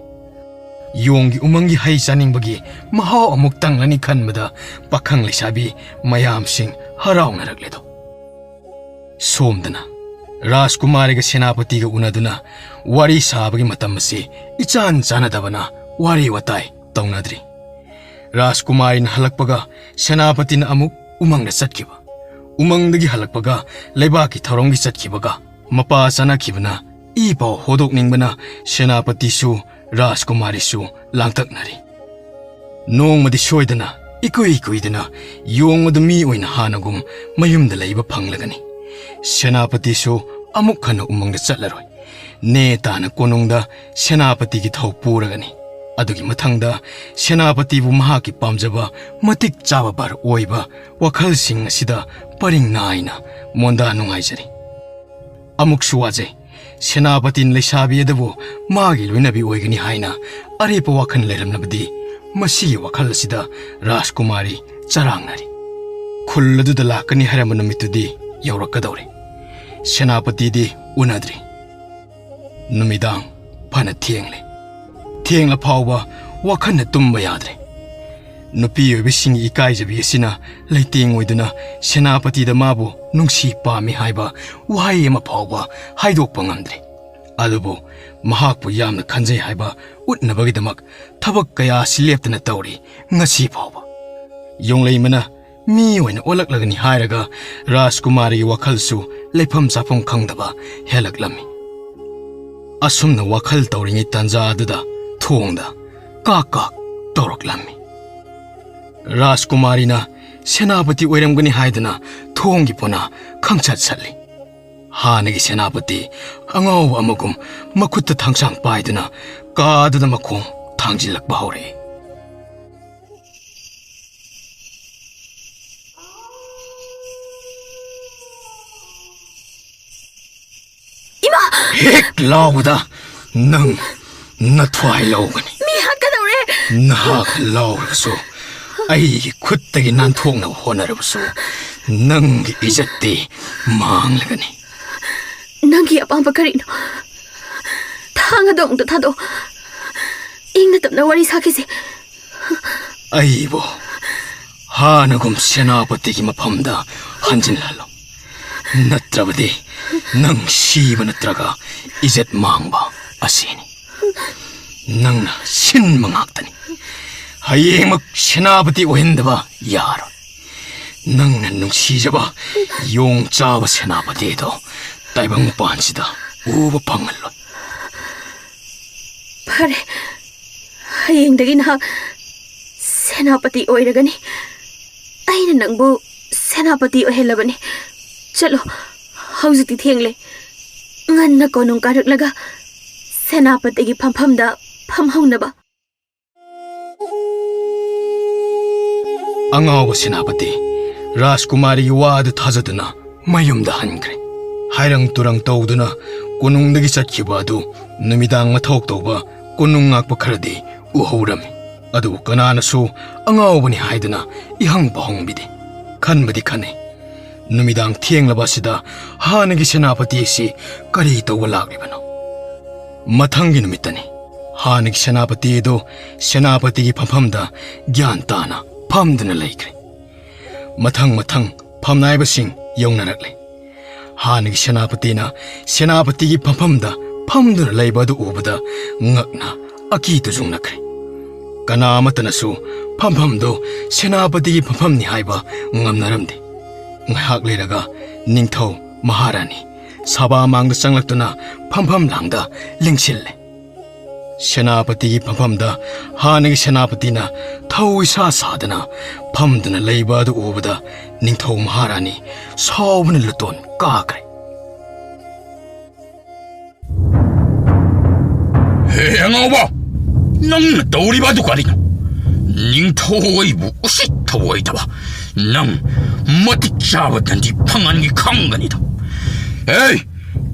ꯌꯣꯡꯒꯤ ꯎꯃꯪꯒꯤ ꯍꯩ ꯆꯥꯅꯤꯡꯕꯒꯤ ꯃꯍꯥꯎ ꯑꯃꯨꯛ ꯇꯪꯂꯅꯤ ꯈꯟꯕꯗ ꯄꯥꯈꯪ ꯂꯩꯁꯥꯕꯤ ꯃꯌꯥꯝꯁꯤꯡ ꯍꯔꯥꯎꯅꯔꯛꯂꯦꯗꯣ꯫ ꯁꯣꯝꯗꯅ ꯔꯥꯖꯀꯨꯃꯥꯔꯤꯒ ꯁꯦꯅꯥꯄꯇꯤꯒ ꯎꯅꯗꯨꯅ ꯋꯥꯔꯤ ꯁꯥꯕꯒꯤ ꯃꯇꯝ ꯑꯁꯤ ꯏꯆꯥꯟ ꯆꯥꯟꯅꯗꯕꯅ ꯋꯥꯔꯤ ꯋꯥꯇꯥꯏ ꯇꯧꯅꯗ꯭ꯔꯤ꯫ ꯔꯥꯖꯀꯨꯃꯥꯔꯤꯅ ꯍꯜꯂꯛꯄꯒ ꯁꯦꯅꯥꯄꯇꯤꯅ ꯑꯃꯨꯛ ꯎꯃꯪꯗ ꯆꯠꯈꯤꯕ, ꯎꯃꯪꯗꯒꯤ ꯍꯜꯂꯛꯄꯒ ꯂꯩꯕꯥꯛꯀꯤ ꯊꯧꯔꯝꯒꯤ ꯆꯠꯈꯤꯕꯒ ꯃꯄꯥ ꯆꯥꯅꯈꯤꯕꯅ ꯏ ꯄꯥꯎ ꯍꯣꯗꯣꯛꯅꯤꯡꯕꯅ ꯁꯦꯅꯥꯄꯇꯤꯁꯨ ꯔꯥꯖꯀꯨꯃꯥꯔꯤꯁꯨ ꯂꯥꯡꯇꯛꯅꯔꯤ꯫ ꯅꯣꯡꯃꯗꯤ ꯁꯣꯏꯗꯅ ꯏꯀꯨꯏ ꯀꯨꯏꯗꯅ ꯌꯣꯡ ꯑꯗꯨ ꯃꯤ ꯑꯣꯏꯅ ꯍꯥꯟꯅꯒꯨꯝ ꯃꯌꯨꯝꯗ ꯂꯩꯕ ꯐꯪꯂꯒꯅꯤ꯫ ꯁꯦꯅꯥꯄꯇꯤꯁꯨ ꯑꯃꯨꯛ ꯍꯟꯅ ꯎꯃꯪꯗ ꯆꯠꯂꯔꯣꯏ꯫ ꯅꯦ ꯇꯥꯅ ꯀꯣꯅꯨꯡꯗ ꯁꯦꯅꯥꯄꯇꯤꯒꯤ ꯊꯧ ꯄꯨꯔꯒꯅꯤ꯫ ꯑꯗꯨꯒꯤ ꯃꯊꯪꯗ ꯁꯦꯅꯥꯄꯇꯤꯕꯨ ꯃꯍꯥꯛꯀꯤ ꯄꯥꯝꯖꯕ ꯃꯇꯤꯛ ꯆꯥꯕ ꯚꯔ ꯑꯣꯏꯕ ꯋꯥꯈꯜꯁꯤꯡ ꯑꯁꯤꯗ ꯄꯔꯤꯡ ꯅꯥꯏꯅ ꯃꯣꯟꯗꯥ ꯅꯨꯡꯉꯥꯏꯖꯔꯤ꯫ ꯑꯃꯨꯛꯁꯨ ꯋꯥꯖꯩ, ꯁꯦꯅꯥꯄꯇꯤꯅ ꯂꯩꯁꯥꯕꯤ ꯑꯗꯨꯕꯨ ꯃꯥꯒꯤ ꯂꯣꯏꯅꯕꯤ ꯑꯣꯏꯒꯅꯤ ꯍꯥꯏꯅ ꯑꯔꯦꯞꯄ ꯋꯥꯈꯜ ꯂꯩꯔꯝꯂꯕꯗꯤ ꯃꯁꯤꯒꯤ ꯋꯥꯈꯜ ꯑꯁꯤꯗ ꯔꯥꯖꯀꯨꯃꯥꯔꯤ ꯆꯔꯥꯡꯅꯔꯤ꯫ ꯈꯨꯜ ꯑꯗꯨꯗ ꯂꯥꯛꯀꯅꯤ ꯍꯥꯏꯔꯝꯕ ꯅꯨꯃꯤꯠꯇꯨꯗꯤ ꯌꯧꯔꯛꯀꯗꯧꯔꯦ꯫ ꯁꯦꯅꯥꯄꯇꯤꯗꯤ ꯎꯅꯗ꯭ꯔꯤ꯫ ꯅꯨꯃꯤꯗꯥꯡ ꯐꯅ ꯊꯦꯡꯂꯦ꯫ ꯊꯦꯡꯂ ꯐꯥꯎꯕ ꯋꯥꯈꯜꯅ ꯇꯨꯝꯕ ꯌꯥꯗ꯭ꯔꯦ꯫ ꯅꯨꯄꯤ ꯑꯣꯏꯕꯁꯤꯡꯒꯤ ꯏꯀꯥꯏꯖꯕꯤ ꯑꯁꯤꯅ ꯂꯩꯇꯦꯡ ꯑꯣꯏꯗꯨꯅ ꯁꯦꯅꯥꯄꯇꯤꯗ ꯃꯥꯕꯨ ꯅꯨꯡꯁꯤ ꯄꯥꯝꯃꯤ ꯍꯥꯏꯕ ꯋꯥꯍꯩ ꯑꯃ ꯐꯥꯎꯕ ꯍꯥꯏꯗꯣꯛꯄ ꯉꯝꯗ꯭ꯔꯦ꯫ ꯑꯗꯨꯕꯨ ꯃꯍꯥꯛꯄꯨ ꯌꯥꯝꯅ ꯈꯟꯖꯩ ꯍꯥꯏꯕ ꯎꯠꯅꯕꯒꯤꯗꯃꯛ ꯊꯕꯛ ꯀꯌꯥ ꯑꯁꯤ ꯂꯦꯞꯇꯅ ꯇꯧꯔꯤ ꯉꯁꯤ ꯐꯥꯎꯕ꯫ ꯌꯣꯡꯂꯩꯃꯅ ꯃꯤ ꯑꯣꯏꯅ ꯑꯣꯜꯂꯛꯂꯒꯅꯤ ꯍꯥꯏꯔꯒ ꯔꯥꯖꯀꯨꯃꯥꯔꯤꯒꯤ ꯋꯥꯈꯜꯁꯨ ꯂꯩꯐꯝ ꯆꯥꯐꯝ ꯈꯪꯗꯕ ꯍꯦꯜꯂꯛꯂꯝꯃꯤ꯫ ꯑꯁꯨꯝꯅ ꯋꯥꯈꯜ ꯇꯧꯔꯤꯉꯩ ꯇꯥꯟꯖꯥ ꯑꯗꯨꯗ ꯊꯣꯡꯗ ꯀꯥꯛ ꯀꯥꯛ ꯇꯧꯔꯛꯂꯝꯃꯤ꯫ ꯔꯥꯖꯀꯨꯃꯥꯔꯤꯅ ꯁꯦꯅꯥꯄꯇꯤ ꯑꯣꯏꯔꯝꯒꯅꯤ ꯍꯥꯏꯗꯨꯅ ꯊꯣꯡꯒꯤ ꯄꯣꯅꯥ ꯈꯪꯁꯠ ꯁꯠꯂꯤ꯫ ꯍꯥꯟꯅꯒꯤ ꯁꯦꯅꯥꯄꯇꯤ ꯑꯉꯥꯎꯕ ꯑꯃꯒꯨꯝ ꯃꯈꯨꯠꯇ ꯊꯥꯡꯁꯥꯡ ꯄꯥꯏꯗꯨꯅ ꯀꯥꯗꯨꯗ ꯃꯈꯣꯡ ꯊꯥꯡꯖꯤꯜꯂꯛꯄ ꯍꯧꯔꯛꯏ꯫ ꯏꯃꯥ! ꯍꯦꯛ ꯂꯥꯎꯕꯗ ꯅꯪ ꯅꯊ꯭ꯋꯥꯏ ꯂꯧꯒꯅꯤ꯫ ꯃꯤ ꯍꯥꯠꯀꯗꯧꯔꯦ! ꯅꯍꯥꯛ ꯂꯥꯎꯔꯕꯁꯨ, ꯑꯩꯒꯤ ꯈꯨꯠꯇꯒꯤ ꯅꯥꯟꯊꯣꯛꯅꯕ ꯍꯣꯠꯅꯔꯕꯁꯨ, ꯅꯪꯒꯤ ꯏꯖꯠꯇꯤ ꯃꯥꯡꯂꯒꯅꯤ꯫ ꯅꯪꯒꯤ ꯑꯄꯥꯝꯕ ꯀꯔꯤꯅꯣ? ꯊꯥꯡ ꯑꯗꯣ ꯑꯃꯨꯛꯇ ꯊꯥꯗꯣꯛꯑꯣ꯫ ꯏꯪꯅ ꯇꯞꯅ ꯋꯥꯔꯤ ꯁꯥꯈꯤꯁꯦ꯫ ꯑꯩꯕꯨ ꯍꯥꯟꯅꯒꯨꯝ ꯁꯦꯅꯥꯄꯇꯤꯒꯤ ꯃꯐꯝꯗ ꯍꯟꯖꯤꯜꯍꯜꯂꯨ꯫ ꯅꯠꯇ꯭ꯔꯕꯗꯤ ꯅꯪ ꯁꯤꯕ ꯅꯠꯇ꯭ꯔꯒ ꯏꯖꯠ ꯃꯥꯡꯕ ꯑꯁꯤꯅꯤ꯫ ꯅꯪꯅ ꯁꯤꯟꯕ ꯉꯥꯛꯇꯅꯤ꯫ ꯍꯌꯦꯡꯃꯛ ꯁꯦꯅꯥꯄꯇꯤ ꯑꯣꯏꯍꯟꯗꯕ ꯌꯥꯔꯣꯏ꯫ ꯅꯪꯅ ꯅꯨꯡꯁꯤꯖꯕ ꯌꯣꯡ ꯆꯥꯕ ꯁꯦꯅꯥꯄꯇꯤꯗꯣ ꯇꯥꯏꯕꯪ ꯃꯄꯥꯟꯁꯤꯗ ꯎꯕ ꯐꯪꯍꯜꯂꯣꯏ꯫ ꯐꯔꯦ, ꯍꯌꯦꯡꯗꯒꯤ ꯅꯍꯥꯛ ꯁꯦꯅꯥꯄꯇꯤ ꯑꯣꯏꯔꯒꯅꯤ꯫ ꯑꯩꯅ ꯅꯪꯕꯨ ꯁꯦꯅꯥꯄꯇꯤ ꯑꯣꯏꯍꯜꯂꯕꯅꯤ꯫ ꯆꯠꯂꯣ, ꯍꯧꯖꯤꯛꯇꯤ ꯊꯦꯡꯂꯦ꯫ ꯉꯟꯅ ꯀꯣꯅꯨꯡ ꯀꯥꯔꯛꯂꯒ ꯁꯦꯅꯥꯄꯇꯤꯒꯤ ꯐꯝꯐꯝꯗ ꯐꯝꯍꯧꯅꯕ꯫ ꯑꯉꯥꯎꯕ ꯁꯦꯅꯥꯄꯇꯤ ꯔꯥꯖꯀꯨꯃꯥꯔꯤꯒꯤ ꯋꯥ ꯑꯗꯨ ꯊꯥꯖꯗꯨꯅ ꯃꯌꯨꯝꯗ ꯍꯟꯈ꯭ꯔꯦ꯫ ꯍꯥꯏꯔꯪ ꯇꯨꯔꯪ ꯇꯧꯗꯨꯅ ꯀꯣꯅꯨꯡꯗꯒꯤ ꯆꯠꯈꯤꯕ ꯑꯗꯨ ꯅꯨꯃꯤꯗꯥꯡ ꯃꯊꯧ ꯇꯧꯕ ꯀꯣꯅꯨꯡ ꯉꯥꯛꯄ ꯈꯔꯗꯤ ꯎꯍꯧꯔꯝꯃꯤ꯫ ꯑꯗꯨꯕꯨ ꯀꯅꯥꯅꯁꯨ ꯑꯉꯥꯎꯕꯅꯤ ꯍꯥꯏꯗꯨꯅ ꯏꯍꯪ ꯄꯥꯎꯍꯪꯕꯤꯗꯦ꯫ ꯈꯟꯕꯗꯤ ꯈꯟꯅꯩ, ꯅꯨꯃꯤꯗꯥꯡ ꯊꯦꯡꯂꯕ ꯑꯁꯤꯗ ꯍꯥꯟꯅꯒꯤ ꯁꯦꯅꯥꯄꯇꯤ ꯑꯁꯤ ꯀꯔꯤ ꯇꯧꯕ ꯂꯥꯛꯂꯤꯕꯅꯣ? ꯃꯊꯪꯒꯤ ꯅꯨꯃꯤꯠꯇꯅꯤ꯫ ꯍꯥꯟꯅꯒꯤ ꯁꯦꯅꯥꯄꯇꯤ ꯑꯗꯨ ꯁꯦꯅꯥꯄꯇꯤꯒꯤ ꯐꯝꯐꯝꯗ ꯒ꯭ꯌꯥꯟ ꯇꯥꯅ ꯐꯝꯗꯨꯅ ꯂꯩꯈ꯭ꯔꯦ꯫ ꯃꯊꯪ ꯃꯊꯪ ꯐꯝꯅꯥꯏꯕꯁꯤꯡ ꯌꯧꯅꯔꯛꯂꯦ꯫ ꯍꯥꯟꯅꯒꯤ ꯁꯦꯅꯥꯄꯇꯤꯅ ꯁꯦꯅꯥꯄꯇꯤꯒꯤ ꯐꯝꯐꯝꯗ ꯐꯝꯗꯨꯅ ꯂꯩꯕ ꯑꯗꯨ ꯎꯕꯗ ꯉꯛꯅ ꯑꯀꯤ ꯇꯨꯖꯨꯡꯅꯈ꯭ꯔꯦ꯫ ꯀꯅꯥ ꯑꯃꯠꯇꯅꯁꯨ ꯐꯝꯐꯝꯗꯨ ꯁꯦꯅꯥꯄꯇꯤꯒꯤ ꯐꯝꯐꯝꯅꯤ ꯍꯥꯏꯕ ꯉꯝꯅꯔꯝꯗꯦ꯫ ꯉꯥꯏꯍꯥꯛ ꯂꯩꯔꯒ ꯅꯤꯡꯊꯧ ꯃꯍꯥꯔꯥꯅꯤ ꯁꯚꯥ ꯃꯥꯡꯗ ꯆꯪꯂꯛꯇꯨꯅ ꯐꯝꯐꯝ ꯂꯥꯡꯗ ꯂꯦꯡꯁꯤꯜꯂꯦ꯫ ꯁꯦꯅꯥꯄꯇꯤꯒꯤ ꯐꯝꯐꯝꯗ ꯍꯥꯟꯅꯒꯤ ꯁꯦꯅꯥꯄꯇꯤꯅ ꯊꯧ ꯏꯁꯥ ꯁꯥꯗꯅ ꯐꯝꯗꯨꯅ ꯂꯩꯕ ꯑꯗꯨ ꯎꯕꯗ ꯅꯤꯡꯊꯧ ꯃꯍꯥꯔꯥꯅꯤ ꯁꯥꯎꯕꯅ ꯂꯨꯇꯣꯟ ꯀꯥꯈ꯭ꯔꯦ꯫ ꯍꯦ ꯑꯉꯥꯎꯕ, ꯅꯪꯅ ꯇꯧꯔꯤꯕ ꯑꯗꯨ ꯀꯔꯤꯅꯣ? ꯅꯤꯡꯊꯧ ꯑꯩꯕꯨ ꯎꯁꯤꯠ ꯊꯑꯣꯏꯗꯕ ꯅꯪ ꯃꯇꯤꯛ ꯆꯥꯕ ꯗꯟꯗꯤ ꯐꯪꯍꯟꯒꯦ ꯈꯪꯒꯅꯤꯗ꯫ ꯑꯦ,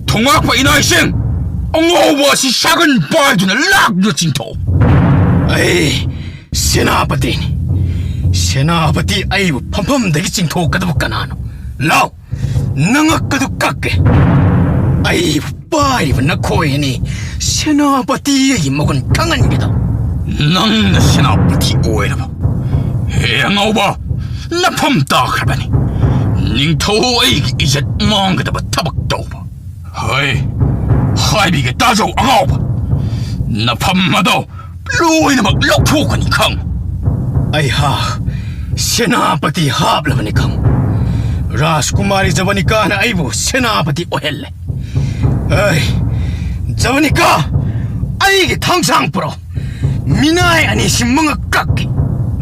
ꯊꯣꯉꯥꯛꯄ ꯏꯅꯥꯏꯁꯤꯡ, ꯑꯉꯥꯎꯕ ꯑꯁꯤ ꯁꯥꯒꯟ ꯄꯥꯏꯗꯨꯅ ꯂꯥꯛꯅ ꯆꯤꯡꯊꯣꯛꯎ꯫ ꯑꯩ ꯁꯦꯅꯥꯄꯇꯤꯅꯤ꯫ ꯁꯦꯅꯥꯄꯇꯤ ꯑꯩꯕꯨ ꯐꯝꯐꯝꯗꯒꯤ ꯆꯤꯡꯊꯣꯛꯀꯗꯕ ꯀꯅꯥꯅꯣ? ꯂꯥꯎ, ꯅꯉꯛꯀꯗꯨ ꯀꯛꯀꯦ꯫ ꯑꯩꯕꯨ ꯄꯥꯏꯔꯤꯕ ꯅꯈꯣꯏ ꯑꯅꯤ ꯁꯦꯅꯥꯄꯇꯤ ꯑꯩꯒꯤ ꯃꯒꯨꯟ ꯈꯪꯍꯟꯒꯦ ꯇꯧ꯫ ꯅꯪꯅ ꯁꯦꯅꯥꯄꯇꯤ ꯑꯣꯏꯔꯕ? ꯍꯦ ꯑꯉꯥꯎꯕ, ꯅꯐꯝ ꯇꯥꯈ꯭ꯔꯕꯅꯤ꯫ ꯅꯤꯡꯊꯧ ꯑꯩꯒꯤ ꯏꯖꯠ ꯃꯥꯡꯒꯗꯕ ꯊꯕꯛ ꯇꯧꯕ꯫ ꯍꯣꯏ, ꯍꯥꯏꯕꯤꯒꯦ ꯇꯥꯖꯧ ꯑꯉꯥꯎꯕ, ꯅꯐꯝ ꯑꯗꯣ ꯂꯣꯏꯅꯃꯛ ꯂꯧꯊꯣꯛꯀꯅꯤ ꯈꯪ꯫ ꯑꯩꯍꯥꯛ ꯁꯦꯅꯥꯄꯇꯤ ꯍꯥꯞꯂꯕꯅꯤ ꯈꯪ꯫ ꯔꯥꯖꯀꯨꯃꯥꯔꯤ ꯖꯕꯅꯤꯀꯥꯅ ꯑꯩꯕꯨ ꯁꯦꯅꯥꯄꯇꯤ ꯑꯣꯏꯍꯜꯂꯦ꯫ ꯑꯩ, ꯖꯕꯅꯤꯀꯥ, ꯑꯩꯒꯤ ꯊꯥꯡꯁꯥꯡ ꯄꯨꯔꯛꯎ꯫ ꯃꯤꯅꯥꯏ ꯑꯅꯤꯁꯤ ꯃꯉꯛ ꯀꯛꯀꯦ꯫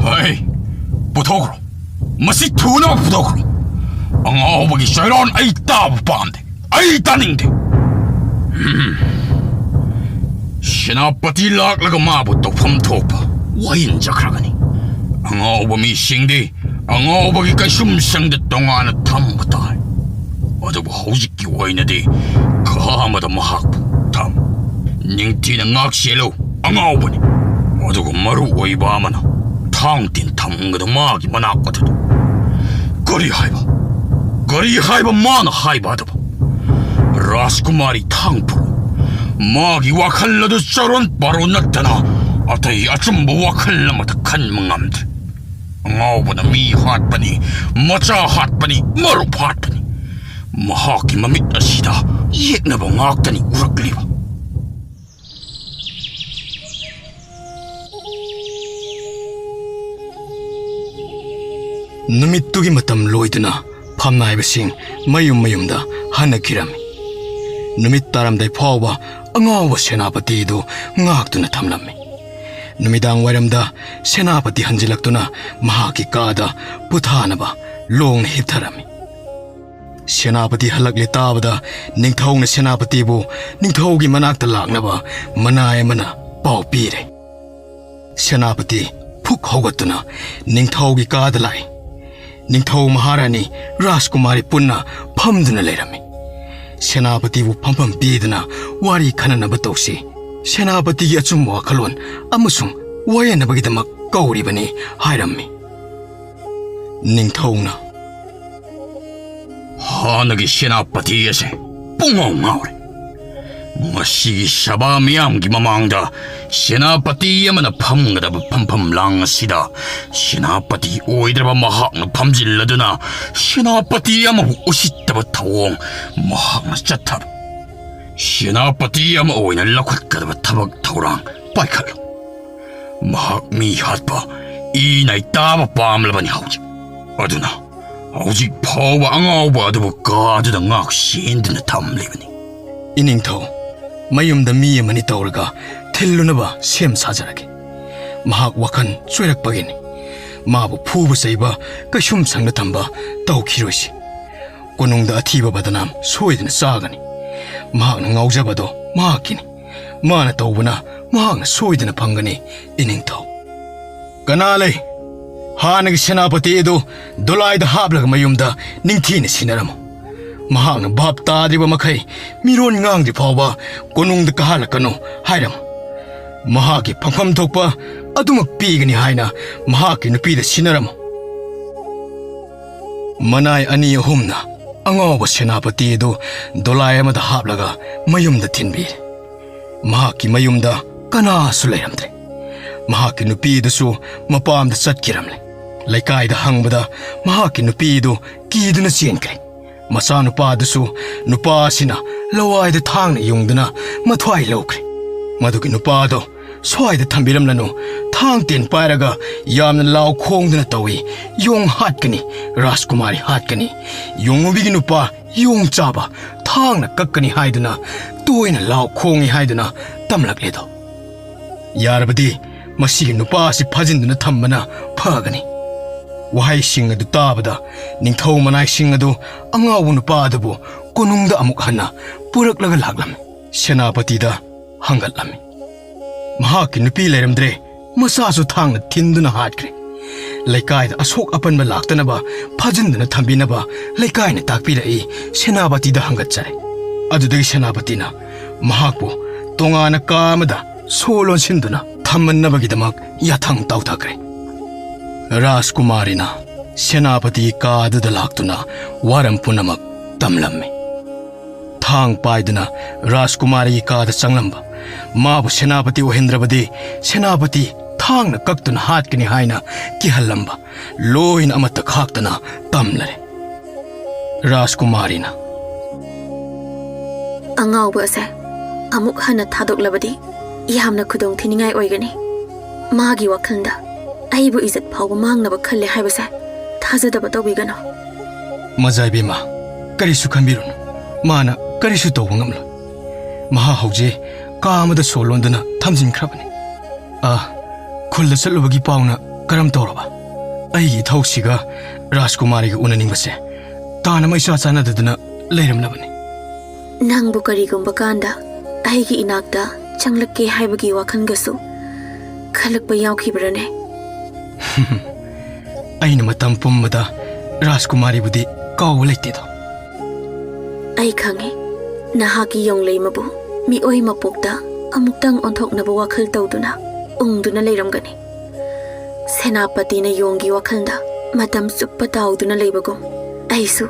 ꯍꯣꯏ, ꯄꯨꯊꯣꯛꯈ꯭ꯔꯣ꯫ ꯃꯁꯤ ꯊꯨꯅꯕ ꯄꯨꯊꯣꯛꯈ꯭ꯔꯣ꯫ ꯑꯉꯥꯎꯕꯒꯤ ꯆꯩꯔꯣꯟ ꯑꯩ ꯇꯥꯕ ꯄꯥꯝꯗꯦ꯫ ꯑꯩ ꯇꯥꯅꯤꯡꯗꯦ꯫ ꯍꯝ꯫ ꯁꯦꯅꯥꯄꯇꯤ ꯂꯥꯛꯂꯒ ꯃꯥꯕꯨ ꯇꯧꯐꯝ ꯊꯣꯛꯄ ꯋꯥꯌꯦꯟꯖꯈ꯭ꯔꯒꯅꯤ꯫ ꯑꯉꯥꯎꯕ ꯃꯤꯁꯤꯡꯗꯤ ꯑꯉꯥꯎꯕꯒꯤ ꯀꯩꯁꯨꯝꯁꯪꯗ ꯇꯣꯉꯥꯟꯅ ꯊꯝꯕ ꯇꯥꯏ꯫ ꯑꯗꯨꯕꯨ ꯍꯧꯖꯤꯛꯀꯤ ꯑꯣꯏꯅꯗꯤ ꯀꯥ ꯑꯃꯗ ꯃꯍꯥꯛꯄꯨ ꯊꯝ꯫ ꯅꯤꯡꯊꯤꯅ ꯉꯥꯛ ꯁꯦꯜꯂꯨ, ꯑꯉꯥꯎꯕꯅꯤ꯫ ꯑꯗꯨꯒ ꯃꯔꯨ ꯑꯣꯏꯕ ꯑꯃꯅ, ꯊꯥꯡ ꯇꯤꯟ ꯊꯝꯒꯗ ꯃꯥꯒꯤ ꯃꯅꯥꯛ ꯑꯗꯨꯗ꯫ ꯀꯔꯤ ꯍꯥꯏꯕ? ꯀꯔꯤ ꯍꯥꯏꯕ ꯃꯥꯅ ꯍꯥꯏꯕ ꯑꯗꯨꯕꯨ? ꯔꯥꯖꯀꯨꯃꯥꯔꯤ ꯊꯥꯡ ꯄꯨꯔꯛꯎ꯫ ꯃꯥꯒꯤ ꯋꯥꯈꯜ ꯑꯗꯨ ꯆꯔꯣꯟ ꯄꯥꯔꯣꯟ ꯅꯠꯇꯅ ꯑꯇꯩ ꯑꯆꯨꯝꯕ ꯋꯥꯈꯜ ꯑꯃꯠꯇ ꯈꯟꯕ ꯉꯝꯗ꯭ꯔꯦ꯫ ꯑꯉꯥꯎꯕꯅ ꯃꯤ ꯍꯥꯠꯄꯅꯤ, ꯃꯆꯥ ꯍꯥꯠꯄꯅꯤ, ꯃꯔꯨꯞ ꯍꯥꯠꯄꯅꯤ꯫ ꯃꯍꯥꯛꯀꯤ ꯃꯃꯤꯠ ꯑꯁꯤꯗ ꯌꯦꯛꯅꯕ ꯉꯥꯛꯇꯅꯤ ꯎꯔꯛꯂꯤꯕ꯫ ꯅꯨꯃꯤꯠꯇꯨꯒꯤ ꯃꯇꯝ ꯂꯣꯏꯗꯨꯅ ꯐꯝꯅꯥꯏꯕꯁꯤꯡ ꯃꯌꯨꯝ ꯃꯌꯨꯝꯗ ꯍꯟꯅꯈꯤꯔꯝꯃꯤ꯫ ꯅꯨꯃꯤꯠ ꯇꯥꯔꯝꯗꯥꯏ ꯐꯥꯎꯕ ꯑꯉꯥꯎꯕ ꯁꯦꯅꯥꯄꯇꯤꯗꯨ ꯉꯥꯛꯇꯨꯅ ꯊꯝꯂꯝꯃꯤ꯫ ꯅꯨꯃꯤꯗꯥꯡ ꯋꯥꯏꯔꯝꯗ ꯁꯦꯅꯥꯄꯇꯤ ꯍꯟꯖꯤꯜꯂꯛꯇꯨꯅ ꯃꯍꯥꯛꯀꯤ ꯀꯥꯗ ꯄꯣꯊꯥꯅꯕ ꯂꯣꯡꯅ ꯍꯤꯞꯊꯔꯝꯃꯤ꯫ ꯁꯦꯅꯥꯄꯇꯤ ꯍꯜꯂꯛꯂꯦ ꯇꯥꯕꯗ ꯅꯤꯡꯊꯧꯅ ꯁꯦꯅꯥꯄꯇꯤꯕꯨ ꯅꯤꯡꯊꯧꯒꯤ ꯃꯅꯥꯛꯇ ꯂꯥꯛꯅꯕ ꯃꯅꯥꯏ ꯑꯃꯅ ꯄꯥꯎ ꯄꯤꯔꯦ꯫ ꯁꯦꯅꯥꯄꯇꯤ ꯐꯨꯛ ꯍꯧꯒꯠꯇꯨꯅ ꯅꯤꯡꯊꯧꯒꯤ ꯀꯥꯗ ꯂꯥꯛꯏ꯫ ꯅꯤꯡꯊꯧ ꯃꯍꯥꯔꯥꯅꯤ ꯔꯥꯖꯀꯨꯃꯥꯔꯤ ꯄꯨꯟꯅ ꯐꯝꯗꯨꯅ ꯂꯩꯔꯝꯃꯤ꯫ ꯁꯦꯅꯥꯄꯇꯤꯕꯨ ꯐꯝꯐꯝ ꯄꯤꯗꯨꯅ ꯋꯥꯔꯤ ꯈꯟꯅꯅꯕ ꯇꯧꯁꯤ꯫ ꯁꯦꯅꯥꯄꯇꯤꯒꯤ ꯑꯆꯨꯝꯕ ꯋꯥꯈꯜꯂꯣꯟ ꯑꯃꯁꯨꯡ ꯋꯥꯌꯦꯟꯅꯕꯒꯤꯗꯃꯛ ꯀꯧꯔꯤꯕꯅꯤ ꯍꯥꯏꯔꯝꯃꯤ꯫ ꯅꯤꯡꯊꯧꯅ, ꯍꯥꯟꯅꯒꯤ ꯁꯦꯅꯥꯄꯇꯤ ꯑꯁꯦ ꯄꯨꯡꯉꯥꯎ ꯉꯥꯎꯔꯦ꯫ ꯃꯁꯤꯒꯤ ꯁꯚꯥ ꯃꯤꯌꯥꯝꯒꯤ ꯃꯃꯥꯡꯗ ꯁꯦꯅꯥꯄꯇꯤ ꯑꯃꯅ ꯐꯝꯒꯗꯕ ꯐꯝꯐꯝ ꯂꯥꯡ ꯑꯁꯤꯗ ꯁꯦꯅꯥꯄꯇꯤ ꯑꯣꯏꯗ꯭ꯔꯕ ꯃꯍꯥꯛꯅ ꯐꯝꯖꯤꯜꯂꯗꯨꯅ ꯁꯦꯅꯥꯄꯇꯤ ꯑꯃꯕꯨ ꯎꯁꯤꯠꯇꯕ ꯊꯧꯑꯣꯡ ꯃꯍꯥꯛꯅ ꯆꯠꯊꯕ꯫ ꯁꯦꯅꯥꯄꯇꯤ ꯑꯃ ꯑꯣꯏꯅ ꯂꯧꯈꯠꯀꯗꯕ ꯊꯕꯛ ꯊꯧꯔꯥꯡ ꯄꯥꯏꯈꯠꯂꯨ꯫ ꯃꯍꯥꯛ ꯃꯤ ꯍꯥꯠꯄ, ꯏ ꯅꯩꯇꯥꯕ ꯄꯥꯝꯂꯕꯅꯤ ꯍꯧꯖꯤꯛ꯫ ꯑꯗꯨꯅ ꯍꯧꯖꯤꯛ ꯐꯥꯎꯕ ꯑꯉꯥꯎꯕ ꯑꯗꯨꯕꯨ ꯀꯥꯗꯨꯗ ꯉꯥꯛ ꯁꯦꯟꯗꯨꯅ ꯊꯝꯂꯤꯕꯅꯤ꯫ ꯏꯅꯤꯡꯊꯧ, ꯃꯌꯨꯝꯗ ꯃꯤ ꯑꯃꯅꯤ ꯇꯧꯔꯒ ꯊꯤꯜꯂꯨꯅꯕ ꯁꯦꯝ ꯁꯥꯖꯔꯒꯦ꯫ ꯃꯍꯥꯛ ꯋꯥꯈꯜ ꯆꯣꯏꯔꯛꯄꯒꯤꯅꯤ꯫ ꯃꯥꯕꯨ ꯐꯨꯕ ꯆꯩꯕ, ꯀꯩꯁꯨꯝ ꯁꯪꯅ ꯊꯝꯕ ꯇꯧꯈꯤꯔꯣꯏꯁꯤ꯫ ꯀꯣꯅꯨꯡꯗ ꯑꯊꯤꯕ ꯕꯗꯅꯥꯝ ꯁꯣꯏꯗꯅ ꯆꯥꯒꯅꯤ꯫ ꯃꯍꯥꯛꯅ ꯉꯥꯎꯖꯕꯗꯣ ꯃꯍꯥꯛꯀꯤꯅꯤ꯫ ꯃꯥꯅ ꯇꯧꯕꯅ ꯃꯍꯥꯛꯅ ꯁꯣꯏꯗꯅ ꯐꯪꯒꯅꯤ, ꯏꯅꯤꯡꯊꯧ꯫ ꯀꯅꯥ ꯂꯩ? ꯍꯥꯟꯅꯒꯤ ꯁꯦꯅꯥꯄꯇꯤ ꯑꯗꯨ ꯗꯣꯂꯥꯏꯗ ꯍꯥꯞꯂꯒ ꯃꯌꯨꯝꯗ ꯅꯤꯡꯊꯤꯅ ꯁꯤꯟꯅꯔꯝꯃꯨ꯫ ꯃꯍꯥꯛꯅ ꯚꯥꯞ ꯇꯥꯗ꯭ꯔꯤꯕ ꯃꯈꯩ ꯃꯤꯔꯣꯟ ꯉꯥꯡꯗ꯭ꯔꯤ ꯐꯥꯎꯕ ꯀꯣꯅꯨꯡꯗ ꯀꯥꯍꯜꯂꯛꯀꯅꯨ ꯍꯥꯏꯔꯝꯃꯨ꯫ ꯃꯍꯥꯛꯀꯤ ꯐꯪꯐꯝ ꯊꯣꯛꯄ ꯑꯗꯨꯃꯛ ꯄꯤꯒꯅꯤ ꯍꯥꯏꯅ ꯃꯍꯥꯛꯀꯤ ꯅꯨꯄꯤꯗ ꯁꯤꯟꯅꯔꯝꯃꯨ꯫ ꯃꯅꯥꯏ ꯑꯅꯤ ꯑꯍꯨꯝꯅ ꯑꯉꯥꯎꯕ ꯁꯦꯅꯥꯄꯇꯤ ꯑꯗꯨ ꯗꯣꯂꯥꯏ ꯑꯃꯗ ꯍꯥꯞꯂꯒ ꯃꯌꯨꯝꯗ ꯊꯤꯟꯕꯤꯔꯦ꯫ ꯃꯍꯥꯛꯀꯤ ꯃꯌꯨꯝꯗ ꯀꯅꯥꯁꯨ ꯂꯩꯔꯝꯗ꯭ꯔꯦ꯫ ꯃꯍꯥꯛꯀꯤ ꯅꯨꯄꯤ ꯑꯗꯨꯁꯨ ꯃꯄꯥꯝꯗ ꯆꯠꯈꯤꯔꯝꯂꯦ꯫ ꯂꯩꯀꯥꯏꯗ ꯍꯪꯕꯗ ꯃꯍꯥꯛꯀꯤ ꯅꯨꯄꯤ ꯑꯗꯨ ꯀꯤꯗꯨꯅ ꯆꯦꯟꯈ꯭ꯔꯦ꯫ ꯃꯆꯥꯅꯨꯄꯥ ꯑꯗꯨꯁꯨ ꯅꯨꯄꯥ ꯑꯁꯤꯅ ꯂꯋꯥꯏꯗ ꯊꯥꯡꯅ ꯌꯨꯡꯗꯨꯅ ꯃꯊ꯭ꯋꯥꯏ ꯂꯧꯈ꯭ꯔꯦ꯫ ꯃꯗꯨꯒꯤ ꯅꯨꯄꯥ ꯑꯗꯣ ꯁ꯭ꯋꯥꯏꯗ ꯊꯝꯕꯤꯔꯝꯂꯅꯨ꯫ ꯊꯥꯡ ꯇꯦꯟ ꯄꯥꯏꯔꯒ ꯌꯥꯝꯅ ꯂꯥꯎ ꯈꯣꯡꯗꯨꯅ ꯇꯧꯏ, "ꯌꯣꯡ ꯍꯥꯠꯀꯅꯤ, ꯔꯥꯖꯀꯨꯃꯥꯔꯤ ꯍꯥꯠꯀꯅꯤ, ꯌꯣꯡꯉꯨꯕꯤꯒꯤ ꯅꯨꯄꯥ ꯌꯣꯡ ꯆꯥꯕ, ꯊꯥꯡꯅ ꯀꯛꯀꯅꯤ" ꯍꯥꯏꯗꯨꯅ ꯇꯣꯏꯅ ꯂꯥꯎ ꯈꯣꯡꯏ ꯍꯥꯏꯗꯨꯅ ꯇꯝꯂꯛꯂꯦꯗꯣ꯫ ꯌꯥꯔꯕꯗꯤ ꯃꯁꯤꯒꯤ ꯅꯨꯄꯥ ꯑꯁꯤ ꯐꯥꯖꯤꯟꯗꯨꯅ ꯊꯝꯕꯅ ꯐꯒꯅꯤ꯫ ꯋꯥꯍꯩꯁꯤꯡ ꯑꯗꯨ ꯇꯥꯕꯗ ꯅꯤꯡꯊꯧ ꯃꯅꯥꯏꯁꯤꯡ ꯑꯗꯨ ꯑꯉꯥꯎꯕ ꯅꯨꯄꯥ ꯑꯗꯨꯕꯨ ꯀꯣꯅꯨꯡꯗ ꯑꯃꯨꯛ ꯍꯟꯅ ꯄꯨꯔꯛꯂꯒ ꯂꯥꯛꯂꯝꯃꯤ꯫ ꯁꯦꯅꯥꯄꯇꯤꯗ ꯍꯪꯒꯠꯂꯝꯃꯤ꯫ ꯃꯍꯥꯛꯀꯤ ꯅꯨꯄꯤ ꯂꯩꯔꯝꯗ꯭ꯔꯦ, ꯃꯆꯥꯁꯨ ꯊꯥꯡꯅ ꯊꯤꯟꯗꯨꯅ ꯍꯥꯠꯈ꯭ꯔꯦ꯫ ꯂꯩꯀꯥꯏꯗ ꯑꯁꯣꯛ ꯑꯄꯟꯕ ꯂꯥꯛꯇꯅꯕ ꯐꯥꯖꯤꯟꯗꯨꯅ ꯊꯝꯕꯤꯅꯕ ꯂꯩꯀꯥꯏꯅ ꯇꯥꯛꯄꯤꯔꯛꯏ ꯁꯦꯅꯥꯄꯇꯤꯗ ꯍꯪꯒꯠꯆꯔꯦ꯫ ꯑꯗꯨꯗꯒꯤ ꯁꯦꯅꯥꯄꯇꯤꯅ ꯃꯍꯥꯛꯄꯨ ꯇꯣꯉꯥꯟꯅ ꯀꯥ ꯑꯃꯗ ꯁꯣ ꯂꯣꯟꯁꯤꯟꯗꯨꯅ ꯊꯝꯃꯟꯅꯕꯒꯤꯗꯃꯛ ꯌꯥꯊꯪ ꯇꯧꯊꯈ꯭ꯔꯦ꯫ ꯔꯥꯖꯀꯨꯃꯥꯔꯤꯅ ꯁꯦꯅꯥꯄꯇꯤꯒꯤ ꯀꯥ ꯑꯗꯨꯗ ꯂꯥꯛꯇꯨꯅ ꯋꯥꯔꯝ ꯄꯨꯝꯅꯃꯛ ꯇꯝꯂꯝꯃꯤ꯫ ꯊꯥꯡ ꯄꯥꯏꯗꯨꯅ ꯔꯥꯖꯀꯨꯃꯥꯔꯤꯒꯤ ꯀꯥꯗ ꯆꯪꯂꯝꯕ, ꯃꯥꯕꯨ ꯁꯦꯅꯥꯄꯇꯤ ꯑꯣꯏꯍꯟꯗ꯭ꯔꯕꯗꯤ ꯁꯦꯅꯥꯄꯇꯤ ꯊꯥꯡꯅ ꯀꯛꯇꯨꯅ ꯍꯥꯠꯀꯅꯤ ꯍꯥꯏꯅ ꯀꯤꯍꯜꯂꯝꯕ, ꯂꯣꯏꯅ ꯑꯃꯠꯇ ꯈꯥꯛꯇꯅ ꯇꯝꯂꯔꯦ꯫ ꯔꯥꯖꯀꯨꯃꯥꯔꯤꯅ, "ꯑꯉꯥꯎꯕ ꯑꯁꯦ ꯑꯃꯨꯛ ꯍꯟꯅ ꯊꯥꯗꯣꯛꯂꯕꯗꯤ ꯌꯥꯝꯅ ꯈꯨꯗꯣꯡ ꯊꯤꯅꯤꯡꯉꯥꯏ ꯑꯣꯏꯒꯅꯤ꯫ ꯃꯥꯒꯤ ꯋꯥꯈꯜꯗ ꯑꯩꯕꯨ ꯏꯖꯠ ꯐꯥꯎꯕ ꯃꯥꯡꯅꯕ ꯈꯜꯂꯦ ꯍꯥꯏꯕꯁꯦ ꯊꯥꯖꯗꯕ ꯇꯧꯕꯤꯒꯅꯨ꯫" "ꯃꯖꯥ ꯏꯕꯦꯝꯃ, ꯀꯔꯤꯁꯨ ꯈꯟꯕꯤꯔꯨꯅꯨ꯫ ꯃꯥꯅ ꯀꯔꯤꯁꯨ ꯇꯧꯕ ꯉꯝꯂꯣꯏ꯫ ꯃꯍꯥꯛ ꯍꯧꯖꯤꯛ ꯀꯥ ꯑꯃꯗ ꯁꯣ ꯂꯣꯟꯗꯨꯅ ꯊꯝꯖꯤꯟꯈ꯭ꯔꯕꯅꯤ꯫ ꯑꯥ, ꯈꯨꯜꯗ ꯆꯠꯂꯨꯕꯒꯤ ꯄꯥꯎꯅ ꯀꯔꯝ ꯇꯧꯔꯕ? ꯑꯩꯒꯤ ꯏꯊꯧꯁꯤꯒ ꯔꯥꯖꯀꯨꯃꯥꯔꯤꯒ ꯎꯅꯅꯤꯡꯕꯁꯦ ꯇꯥꯟ ꯑꯃ ꯏꯆꯥ ꯆꯥꯟꯅꯗꯗꯅ ꯂꯩꯔꯝꯂꯕꯅꯤ꯫" "ꯅꯪꯕꯨ ꯀꯔꯤꯒꯨꯝꯕ ꯀꯥꯟꯗ ꯑꯩꯒꯤ ꯏꯅꯥꯛꯇ ꯆꯪꯂꯛꯀꯦ ꯍꯥꯏꯕꯒꯤ ꯋꯥꯈꯜꯒꯁꯨ ꯈꯜꯂꯛꯄ ꯌꯥꯎꯈꯤꯕ꯭ꯔꯅꯦ?" ꯑꯩꯅ ꯃꯇꯝ ꯄꯨꯝꯕꯗ ꯔꯥꯖꯀꯨꯃꯥꯔꯤꯕꯨꯗꯤ ꯀꯥꯎꯕ ꯂꯩꯇꯦꯗꯣ꯫ ꯑꯩ ꯈꯪꯉꯦ, ꯅꯍꯥꯛꯀꯤ ꯌꯣꯡꯂꯩꯃꯕꯨ ꯃꯤꯑꯣꯏ ꯃꯄꯣꯛꯇ ꯑꯃꯨꯛꯇꯪ ꯑꯣꯟꯊꯣꯛꯅꯕ ꯋꯥꯈꯜ ꯇꯧꯗꯨꯅ ꯎꯪꯗꯨꯅ ꯂꯩꯔꯝꯒꯅꯤ꯫ ꯁꯦꯅꯥꯄꯇꯤꯅ ꯌꯣꯡꯒꯤ ꯋꯥꯈꯜꯗ ꯃꯇꯝ ꯆꯨꯞꯄ ꯇꯥꯎꯗꯨꯅ ꯂꯩꯕꯒꯨꯝ, ꯑꯩꯁꯨ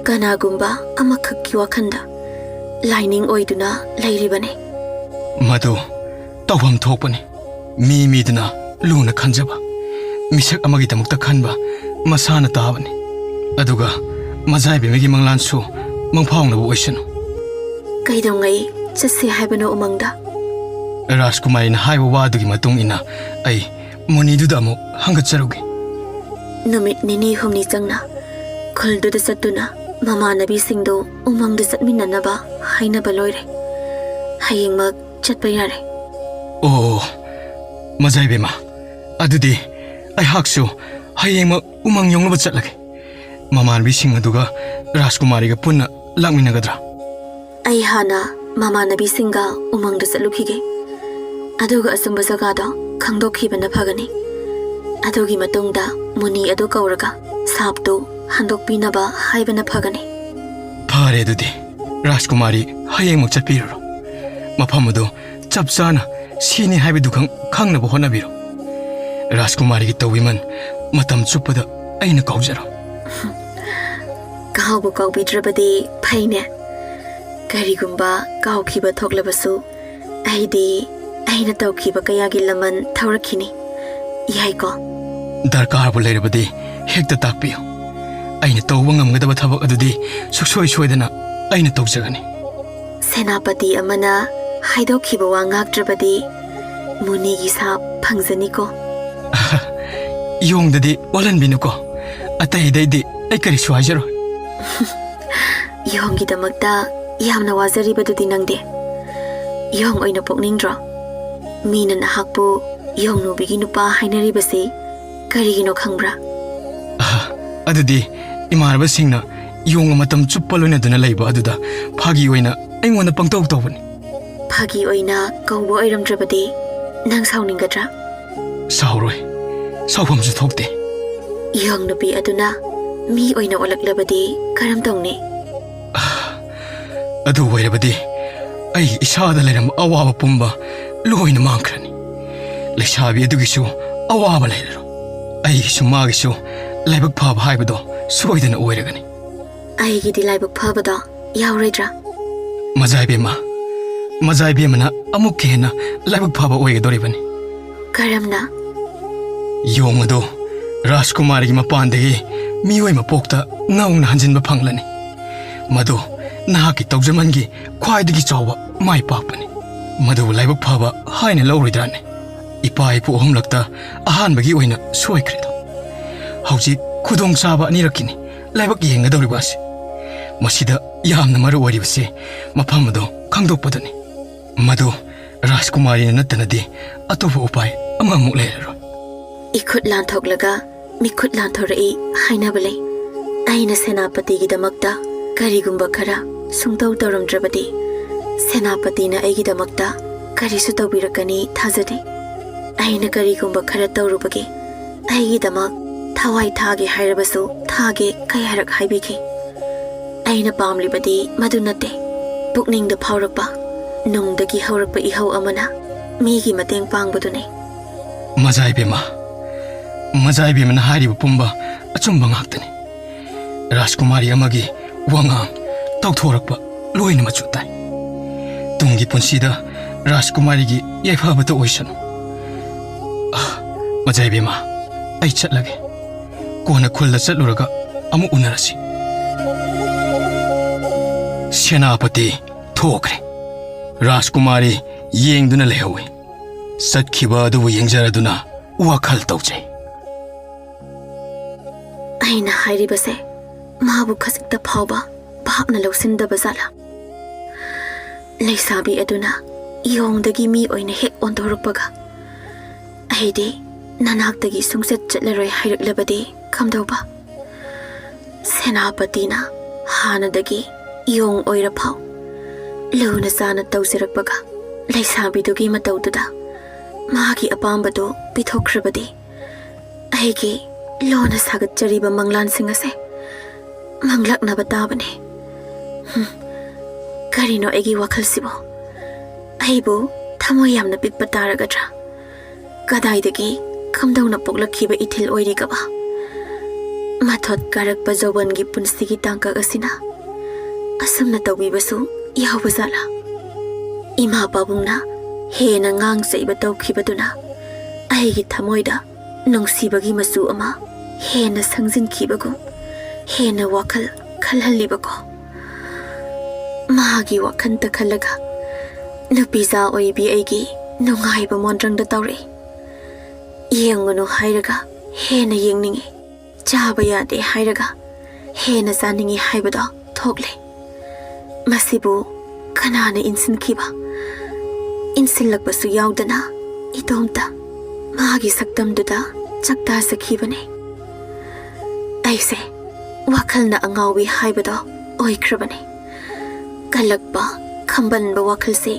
ꯀꯅꯥꯒꯨꯝꯕ ꯑꯃꯈꯛꯀꯤ ꯋꯥꯈꯜꯗ ꯂꯥꯏꯅꯤꯡ ꯑꯣꯏꯗꯨꯅ ꯂꯩꯔꯤꯕꯅꯤ꯫ ꯃꯗꯨ ꯇꯧꯐꯝ ꯊꯣꯛꯄꯅꯤ꯫ ꯃꯤ ꯃꯤꯗꯨꯅ ꯂꯨꯅ ꯈꯟꯖꯕ, ꯃꯤꯁꯛ ꯑꯃꯒꯤꯗꯃꯛꯇ ꯈꯟꯕ ꯃꯁꯥꯅ ꯇꯥꯕꯅꯤ꯫ ꯑꯗꯨꯒ ꯃꯖꯥꯏꯕꯦꯝꯃꯒꯤ ꯃꯪꯂꯥꯟꯁꯨ ꯃꯪꯐꯥꯎꯅꯕ ꯑꯣꯏꯁꯅꯨ꯫ ꯀꯩꯗꯧꯉꯩ ꯆꯠꯁꯦ ꯍꯥꯏꯕꯅꯣ ꯎꯃꯪꯗ? ꯔꯥꯖꯀꯨꯃꯥꯔꯤꯅ ꯍꯥꯏꯕ ꯋꯥꯗꯨꯒꯤ ꯃꯇꯨꯡ ꯏꯟꯅ ꯑꯩ ꯃꯨꯅꯤꯗꯨꯗ ꯑꯃꯨꯛ ꯍꯪꯒꯠꯆꯔꯨꯒꯦ꯫ ꯅꯨꯃꯤꯠ ꯅꯤꯅꯤ ꯍꯨꯝꯅꯤ ꯆꯪꯅ ꯈꯨꯜꯗꯨꯗ ꯆꯠꯇꯨꯅ ꯃꯃꯥꯟꯅꯕꯤꯁꯤꯡꯗꯨ ꯎꯃꯪꯗ ꯆꯠꯃꯤꯟꯅꯅꯕ ꯍꯥꯏꯅꯕ ꯂꯣꯏꯔꯦ꯫ ꯍꯌꯦꯡꯃꯛ ꯆꯠꯄ ꯌꯥꯔꯦ꯫ ꯑꯣ, ꯃꯖꯥꯏꯕꯦꯝꯃ, ꯑꯗꯨꯗꯤ ꯑꯩꯍꯥꯛꯁꯨ ꯍꯌꯦꯡꯃꯛ ꯎꯃꯪ ꯌꯧꯅꯕ ꯆꯠꯂꯒꯦ꯫ ꯃꯃꯥꯟꯅꯕꯤꯁꯤꯡ ꯑꯗꯨꯒ ꯔꯥꯖꯀꯨꯃꯥꯔꯤꯒ ꯄꯨꯟꯅ ꯂꯥꯛꯃꯤꯟꯅꯒꯗ꯭ꯔꯥ? ꯑꯩ ꯍꯥꯟꯅ ꯃꯃꯥꯟꯅꯕꯤꯁꯤꯡꯒ ꯎꯃꯪꯗ ꯆꯠꯂꯨꯈꯤꯒꯦ꯫ ꯑꯗꯨꯒ ꯑꯆꯨꯝꯕ ꯖꯒꯥꯗꯣ ꯈꯪꯗꯣꯛꯈꯤꯕꯅ ꯐꯒꯅꯤ꯫ ꯑꯗꯨꯒꯤ ꯃꯇꯨꯡꯗ ꯃꯨꯅꯤ ꯑꯗꯨ ꯀꯧꯔꯒ ꯁꯥꯞꯇꯨ ꯍꯟꯗꯣꯛꯄꯤꯅꯕ ꯍꯥꯏꯕꯅ ꯐꯒꯅꯤ꯫ ꯐꯔꯦ ꯑꯗꯨꯗꯤ, ꯔꯥꯖꯀꯨꯃꯥꯔꯤ, ꯍꯌꯦꯡꯃꯛ ꯆꯠꯄꯤꯔꯨꯔꯣ꯫ ꯃꯐꯝ ꯑꯗꯨ ꯆꯞ ꯆꯥꯅ ꯁꯤꯅꯤ ꯍꯥꯏꯕꯗꯨ ꯈꯪ-, ꯈꯪꯅꯕ ꯍꯣꯠꯅꯕꯤꯔꯣ꯫ ꯔꯥꯖꯀꯨꯃꯥꯔꯤꯒꯤ ꯇꯧꯕꯤꯃꯜ ꯃꯇꯝ ꯆꯨꯞꯄꯗ ꯑꯩꯅ ꯀꯥꯎꯖꯔꯣ꯫ ꯀꯥꯎꯕꯨ ꯀꯥꯎꯕꯤꯗ꯭ꯔꯕꯗꯤ ꯐꯩꯅꯦ꯫ ꯀꯔꯤꯒꯨꯝꯕ ꯀꯥꯎꯈꯤꯕ ꯊꯣꯛꯂꯕꯁꯨ, ꯑꯩꯗꯤ ꯑꯩꯅ ꯇꯧꯈꯤꯕ ꯀꯌꯥꯒꯤ ꯂꯃꯟ ꯊꯧꯔꯛꯈꯤꯅꯤ꯫ ꯌꯥꯏꯀꯣ? ꯗꯔꯀꯥꯔꯕꯨ ꯂꯩꯔꯕꯗꯤ ꯍꯦꯛꯇ ꯇꯥꯛꯄꯤꯌꯨ꯫ ꯑꯩꯅ ꯇꯧꯕ ꯉꯝꯒꯗꯕ ꯊꯕꯛ ꯑꯗꯨꯗꯤ ꯁꯨꯛꯁꯣꯏ ꯁꯣꯏꯗꯅ ꯑꯩꯅ ꯇꯧꯖꯒꯅꯤ꯫ ꯁꯦꯅꯥꯄꯇꯤ ꯑꯃꯅ ꯍꯥꯏꯗꯣꯛꯈꯤꯕ ꯋꯥ ꯉꯥꯛꯇ꯭ꯔꯕꯗꯤ ꯃꯨꯅꯤꯒꯤ ꯁꯥꯞ ꯐꯪꯖꯅꯤꯀꯣ꯫ ꯌꯣꯡꯗꯗꯤ ꯋꯥꯠꯍꯟꯕꯤꯅꯨꯀꯣ꯫ ꯑꯇꯩꯗꯩꯗꯤ ꯑꯩ ꯀꯔꯤꯁꯨ ꯍꯥꯏꯖꯔꯣꯏ꯫ ꯌꯣꯡꯒꯤꯗꯃꯛꯇ ꯌꯥꯝꯅ ꯋꯥꯖꯔꯤꯕꯗꯨꯗꯤ ꯅꯪꯗꯤ꯫ ꯌꯣꯡ ꯑꯣꯏꯅ ꯄꯣꯛꯅꯤꯡꯗ꯭ꯔꯣ? ꯃꯤꯅ ꯅꯍꯥꯛꯄꯨ ꯌꯣꯡꯅꯨꯕꯤꯒꯤ ꯅꯨꯄꯥ ꯍꯥꯏꯅꯔꯤꯕꯁꯤ ꯀꯔꯤꯒꯤꯅꯣ ꯈꯪꯕ꯭ꯔꯥ? ꯑꯍ, ꯑꯗꯨꯗꯤ ꯏꯃꯥꯟꯅꯕꯁꯤꯡꯅ ꯌꯣꯡꯒ ꯃꯇꯝ ꯆꯨꯞꯄ ꯂꯣꯏꯅꯗꯨꯅ ꯂꯩꯕ ꯑꯗꯨꯗ ꯐꯥꯒꯤ ꯑꯣꯏꯅ ꯑꯩꯉꯣꯟꯗ ꯄꯪꯇꯧ ꯇꯧꯕꯅꯤ꯫ ꯐꯥꯒꯤ ꯑꯣꯏꯅ ꯀꯧꯕ ꯑꯣꯏꯔꯝꯗ꯭ꯔꯕꯗꯤ ꯅꯪ ꯁꯥꯎꯅꯤꯡꯒꯗ꯭ꯔꯥ? ꯁꯥꯎꯔꯣꯏ, ꯁꯥꯎꯐꯝꯁꯨ ꯊꯣꯛꯇꯦ꯫ ꯌꯣꯡ ꯅꯨꯄꯤ ꯑꯗꯨꯅ ꯃꯤ ꯑꯣꯏꯅ ꯑꯣꯜꯂꯛꯂꯕꯗꯤ ꯀꯔꯝ ꯇꯧꯅꯤ? ꯑꯗꯨ ꯑꯣꯏꯔꯕꯗꯤ ꯑꯩ ꯏꯁꯥꯗ ꯂꯩꯔꯝꯕ ꯑꯋꯥꯕ ꯄꯨꯝꯕ ꯂꯣꯏꯅ ꯃꯥꯡꯈ꯭ꯔꯅꯤ꯫ ꯂꯩꯁꯥꯕꯤ ꯑꯗꯨꯒꯤꯁꯨ ꯑꯋꯥꯕ ꯂꯩꯔꯔꯣꯏ꯫ ꯑꯩꯒꯤꯁꯨ ꯃꯥꯒꯤꯁꯨ ꯂꯥꯏꯕꯛ ꯐꯕ ꯍꯥꯏꯕꯗꯣ ꯁꯣꯏꯗꯅ ꯑꯣꯏꯔꯒꯅꯤ꯫ ꯑꯩꯒꯤꯗꯤ ꯂꯥꯏꯕꯛ ꯐꯕꯗꯣ ꯌꯥꯎꯔꯣꯏꯗ꯭ꯔꯥ? ꯃꯖꯥꯏꯕꯦꯝꯃ, ꯃꯖꯥꯏꯕꯦꯝꯃꯅ ꯑꯃꯨꯛꯀ ꯍꯦꯟꯅ ꯂꯥꯏꯕꯛ ꯐꯕ ꯑꯣꯏꯒꯗꯧꯔꯤꯕꯅꯤ꯫ ꯀꯔꯝꯅ? ꯌꯣꯡ ꯑꯗꯨ ꯔꯥꯖꯀꯨꯃꯥꯔꯤꯒꯤ ꯃꯄꯥꯟꯗꯒꯤ ꯃꯤꯑꯣꯏ ꯃꯄꯣꯛꯇ ꯅꯧꯅ ꯍꯟꯖꯤꯟꯕ ꯐꯪꯂꯅꯤ꯫ ꯃꯗꯨ ꯅꯍꯥꯛꯀꯤ ꯇꯧꯖꯃꯟꯒꯤ ꯈ꯭ꯋꯥꯏꯗꯒꯤ ꯆꯥꯎꯕ ꯃꯥꯏ ꯄꯥꯛꯄꯅꯤ꯫ ꯃꯗꯨꯕꯨ ꯂꯥꯏꯕꯛ ꯐꯕ ꯍꯥꯏꯅ ꯂꯧꯔꯣꯏꯗ꯭ꯔꯥꯅꯦ? ꯏꯄꯥ ꯏꯄꯨ ꯑꯍꯨꯝꯂꯛꯇ ꯑꯍꯥꯟꯕꯒꯤ ꯑꯣꯏꯅ ꯁꯣꯏꯈ꯭ꯔꯦꯗꯣ꯫ ꯍꯧꯖꯤꯛ ꯈꯨꯗꯣꯡꯆꯥꯕ ꯑꯅꯤꯔꯛꯀꯤꯅꯤ ꯂꯥꯏꯕꯛ ꯌꯦꯡꯒꯗꯧꯔꯤꯕ ꯑꯁꯤ꯫ ꯃꯁꯤꯗ ꯌꯥꯝꯅ ꯃꯔꯨ ꯑꯣꯏꯔꯤꯕꯁꯤ ꯃꯐꯝ ꯑꯗꯨ ꯈꯪꯗꯣꯛꯄꯗꯨꯅꯤ꯫ ꯃꯗꯨ ꯔꯥꯖꯀꯨꯃꯥꯔꯤꯅ ꯅꯠꯇꯅꯗꯤ ꯑꯇꯣꯞꯄ ꯎꯄꯥꯏ ꯑꯃꯃꯨꯛ ꯂꯩꯔꯔꯣꯏ꯫ ꯏꯈꯨꯠ ꯂꯥꯟꯊꯣꯛꯂꯒ ꯃꯤꯈꯨꯠ ꯂꯥꯟꯊꯣꯔꯛꯏ ꯍꯥꯏꯅꯕ ꯂꯩ꯫ ꯑꯩꯅ ꯁꯦꯅꯥꯄꯇꯤꯒꯤꯗꯃꯛꯇ ꯀꯔꯤꯒꯨꯝꯕ ꯈꯔ ꯁꯨꯡꯇꯧ ꯇꯧꯔꯝꯗ꯭ꯔꯕꯗꯤ, ꯁꯦꯅꯥꯄꯇꯤꯅ ꯑꯩꯒꯤꯗꯃꯛꯇ ꯀꯔꯤꯁꯨ ꯇꯧꯕꯤꯔꯛꯀꯅꯤ ꯊꯥꯖꯗꯦ꯫ ꯑꯩꯅ ꯀꯔꯤꯒꯨꯝꯕ ꯈꯔ ꯇꯧꯔꯨꯕꯒꯤ ꯑꯩꯒꯤꯗꯃꯛ ꯊꯋꯥꯏ ꯊꯥꯒꯦ ꯍꯥꯏꯔꯕꯁꯨ ꯊꯥꯒꯦ ꯀꯌꯥꯔꯛ ꯍꯥꯏꯕꯤꯈꯤ꯫ ꯑꯩꯅ ꯄꯥꯝꯂꯤꯕꯗꯤ ꯃꯗꯨ ꯅꯠꯇꯦ꯫ ꯄꯨꯛꯅꯤꯡꯗ ꯐꯥꯎꯔꯛꯄ, ꯅꯨꯡꯗꯒꯤ ꯍꯧꯔꯛꯄ ꯏꯍꯧ ꯑꯃꯅ ꯃꯤꯒꯤ ꯃꯇꯦꯡ ꯄꯥꯡꯕꯗꯨꯅꯤ꯫ ꯃꯖꯥꯏꯕꯦꯝꯃ, ꯃꯖꯥꯏꯕꯦꯝꯃꯅ ꯍꯥꯏꯔꯤꯕ ꯄꯨꯝꯕ ꯑꯆꯨꯝꯕ ꯉꯥꯛꯇꯅꯤ꯫ ꯔꯥꯖꯀꯨꯃꯥꯔꯤ ꯑꯃꯒꯤ ꯋꯥꯉꯥꯡ, ꯇꯧꯊꯣꯔꯛꯄ ꯂꯣꯏꯅ ꯃꯆꯨ ꯇꯥꯏ꯫ ꯇꯨꯡꯒꯤ ꯄꯨꯟꯁꯤꯗ ꯔꯥꯖꯀꯨꯃꯥꯔꯤꯒꯤ ꯌꯥꯏꯐꯕꯇ ꯑꯣꯏꯁꯅꯨ꯫ ꯑꯥ, ꯃꯖꯥꯏꯕꯦꯝꯃ, ꯑꯩ ꯆꯠꯂꯒꯦ꯫ ꯀꯣꯟꯅ ꯈꯨꯜꯗ ꯆꯠꯂꯨꯔꯒ ꯑꯃꯨꯛ ꯎꯅꯔꯁꯤ꯫ ꯁꯦꯅꯥꯄꯇꯤ ꯊꯣꯛꯈ꯭ꯔꯦ꯫ ꯔꯥꯖꯀꯨꯃꯥꯔꯤ ꯌꯦꯡꯗꯨꯅ ꯂꯩꯍꯧꯏ꯫ ꯆꯠꯈꯤꯕ ꯑꯗꯨꯕꯨ ꯌꯦꯡꯖꯔꯗꯨꯅ ꯋꯥꯈꯜ ꯇꯧꯖꯩ꯫ ꯑꯩꯅ ꯍꯥꯏꯔꯤꯕꯁꯦ ꯃꯥꯕꯨ ꯈꯖꯤꯛꯇ ꯐꯥꯎꯕ ꯚꯥꯞꯅ ꯂꯧꯁꯤꯟꯗꯕ ꯖꯥꯠꯂꯥ? ꯂꯩꯁꯥꯕꯤ ꯑꯗꯨꯅ ꯌꯣꯡꯗꯒꯤ ꯃꯤ ꯑꯣꯏꯅ ꯍꯦꯛ ꯑꯣꯟꯊꯣꯔꯛꯄꯒ, ꯑꯩꯗꯤ ꯅꯅꯥꯛꯇꯒꯤ ꯁꯨꯡꯆꯠ ꯆꯠꯂꯔꯣꯏ ꯍꯥꯏꯔꯛꯂꯕꯗꯤ ꯀꯝꯗꯧꯕ? ꯁꯦꯅꯥꯄꯇꯤꯅ ꯍꯥꯟꯅꯗꯒꯤ ꯌꯣꯡ ꯑꯣꯏꯔꯐꯥꯎ ꯂꯨꯅ ꯆꯥꯅ ꯇꯧꯖꯔꯛꯄꯒ, ꯂꯩꯁꯥꯕꯤꯗꯨꯒꯤ ꯃꯇꯧꯗꯨꯗ ꯃꯥꯒꯤ ꯑꯄꯥꯝꯕꯗꯨ ꯄꯤꯊꯣꯛꯈ꯭ꯔꯕꯗꯤ, ꯑꯩꯒꯤ ꯂꯣꯟꯅ ꯁꯥꯒꯠꯆꯔꯤꯕ ꯃꯪꯂꯥꯟꯁꯤꯡ ꯑꯁꯦ ꯃꯪꯂꯛꯅꯕ ꯇꯥꯕꯅꯦ꯫ ꯍꯨꯝ, ꯀꯔꯤꯅꯣ ꯑꯩꯒꯤ ꯋꯥꯈꯜꯁꯤꯕꯨ? ꯑꯩꯕꯨ ꯊꯃꯣꯏ ꯌꯥꯝꯅ ꯄꯤꯛꯄ ꯇꯥꯔꯒꯗ꯭ꯔꯥ? ꯀꯗꯥꯏꯗꯒꯤ ꯀꯝꯗꯧꯅ ꯄꯣꯛꯂꯛꯈꯤꯕ ꯏꯊꯤꯜ ꯑꯣꯏꯔꯤꯒꯕ? ꯃꯊꯣꯠ ꯀꯥꯔꯛꯄ ꯖꯧꯕꯟꯒꯤ ꯄꯨꯟꯁꯤꯒꯤ ꯇꯥꯡꯀꯛ ꯑꯁꯤꯅ ꯑꯁꯨꯝꯅ ꯇꯧꯕꯤꯕꯁꯨ ꯌꯥꯎꯕꯖꯥꯠꯂꯥ? ꯏꯃꯥ ꯄꯥꯕꯨꯡꯅ ꯍꯦꯟꯅ ꯉꯥꯡ ꯆꯩꯕ ꯇꯧꯈꯤꯕꯗꯨꯅ ꯑꯩꯒꯤ ꯊꯃꯣꯏꯗ ꯅꯨꯡꯁꯤꯕꯒꯤ ꯃꯆꯨ ꯑꯃ ꯍꯦꯟꯅ ꯁꯪꯖꯤꯟꯈꯤꯕꯒꯨꯝ, ꯍꯦꯟꯅ ꯋꯥꯈꯜ ꯈꯜꯍꯜꯂꯤꯕꯀꯣ꯫ ꯃꯥꯒꯤ ꯋꯥꯈꯜꯇ ꯈꯜꯂꯒ ꯅꯨꯄꯤꯖꯥ ꯑꯣꯏꯕꯤ ꯑꯩꯒꯤ ꯅꯨꯡꯉꯥꯏꯕ ꯃꯣꯟꯗ꯭ꯔꯪꯗ ꯇꯧꯔꯛꯏ꯫ ꯌꯦꯡꯉꯨꯅꯨ ꯍꯥꯏꯔꯒ ꯍꯦꯟꯅ ꯌꯦꯡꯅꯤꯡꯏ, ꯆꯥꯕ ꯌꯥꯗꯦ ꯍꯥꯏꯔꯒ ꯍꯦꯟꯅ ꯆꯥꯅꯤꯡꯏ ꯍꯥꯏꯕꯗꯣ ꯊꯣꯛꯂꯦ꯫ ꯃꯁꯤꯕꯨ ꯀꯅꯥꯅ ꯏꯟꯁꯤꯟꯈꯤꯕ? ꯏꯟꯁꯤꯜꯂꯛꯄꯁꯨ ꯌꯥꯎꯗꯅ ꯏꯇꯣꯝꯇ ꯃꯥꯒꯤ ꯁꯛꯇꯝꯗꯨꯗ ꯆꯥꯛꯇꯥꯖꯈꯤꯕꯅꯦ꯫ ꯑꯩꯁꯦ ꯋꯥꯈꯜꯅ ꯑꯉꯥꯎꯕꯤ ꯍꯥꯏꯕꯗꯣ ꯑꯣꯏꯈ꯭ꯔꯕꯅꯦ꯫ ꯀꯜꯂꯛꯄ, ꯈꯝꯕꯟꯕ ꯋꯥꯈꯜꯁꯦ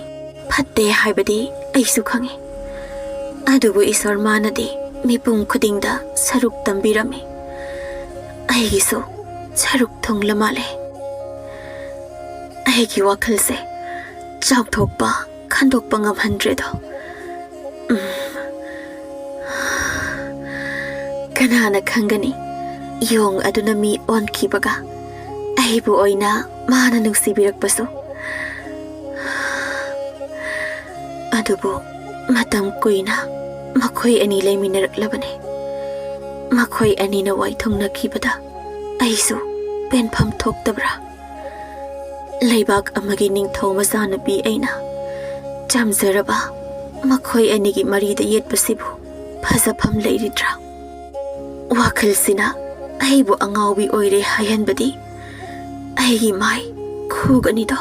ꯐꯠꯇꯦ ꯍꯥꯏꯕꯗꯤ ꯑꯩꯁꯨ ꯈꯪꯏ꯫ ꯑꯗꯨꯕꯨ ꯏꯁꯣꯔ ꯃꯥꯅꯗꯤ ꯃꯤꯄꯨꯝ ꯈꯨꯗꯤꯡꯗ ꯁꯔꯨꯛ ꯇꯝꯕꯤꯔꯝꯃꯤ꯫ ꯑꯩꯒꯤꯁꯨ ꯁꯔꯨꯛ ꯊꯨꯡꯂ ꯃꯥꯜꯂꯦ꯫ ꯑꯩꯒꯤ ꯋꯥꯈꯜꯁꯦ ꯆꯥꯎꯊꯣꯛꯄ, ꯈꯟꯗꯣꯛꯄ ꯉꯝꯍꯟꯗ꯭ꯔꯦꯗꯣ꯫ ꯎꯝ꯫ ꯀꯅꯥꯅ ꯈꯪꯒꯅꯤ, ꯌꯣꯡ ꯑꯗꯨꯅ ꯃꯤ ꯑꯣꯟꯈꯤꯕꯒ ꯑꯩꯕꯨ ꯑꯣꯏꯅ ꯃꯥꯅ ꯅꯨꯡꯁꯤꯕꯤꯔꯛꯄꯁꯨ꯫ ꯑꯗꯨꯕꯨ ꯃꯇꯝ ꯀꯨꯏꯅ ꯃꯈꯣꯏ ꯑꯅꯤ ꯂꯩꯃꯤꯟꯅꯔꯛꯂꯕꯅꯤ꯫ ꯃꯈꯣꯏ ꯑꯅꯤꯅ ꯋꯥꯏꯊꯨꯡꯅꯈꯤꯕꯗ ꯑꯩꯁꯨ ꯄꯦꯟꯐꯝ ꯊꯣꯛꯇꯕ꯭ꯔꯥ? ꯂꯩꯕꯥꯛ ꯑꯃꯒꯤ ꯅꯤꯡꯊꯧ ꯃꯆꯥꯅꯨꯄꯤ ꯑꯩꯅ ꯆꯝꯖꯔꯕ ꯃꯈꯣꯏ ꯑꯅꯤꯒꯤ ꯃꯔꯤꯗ ꯌꯦꯠꯄꯁꯤꯕꯨ ꯐꯖꯐꯝ ꯂꯩꯔꯤꯗ꯭ꯔꯥ? ꯋꯥꯈꯜꯁꯤꯅ ꯑꯩꯕꯨ ꯑꯉꯥꯎꯕꯤ ꯑꯣꯏꯔꯦ ꯍꯥꯏꯍꯟꯕꯗꯤ ꯑꯩꯒꯤ ꯃꯥꯏ ꯈꯨꯒꯅꯤꯗꯣ꯫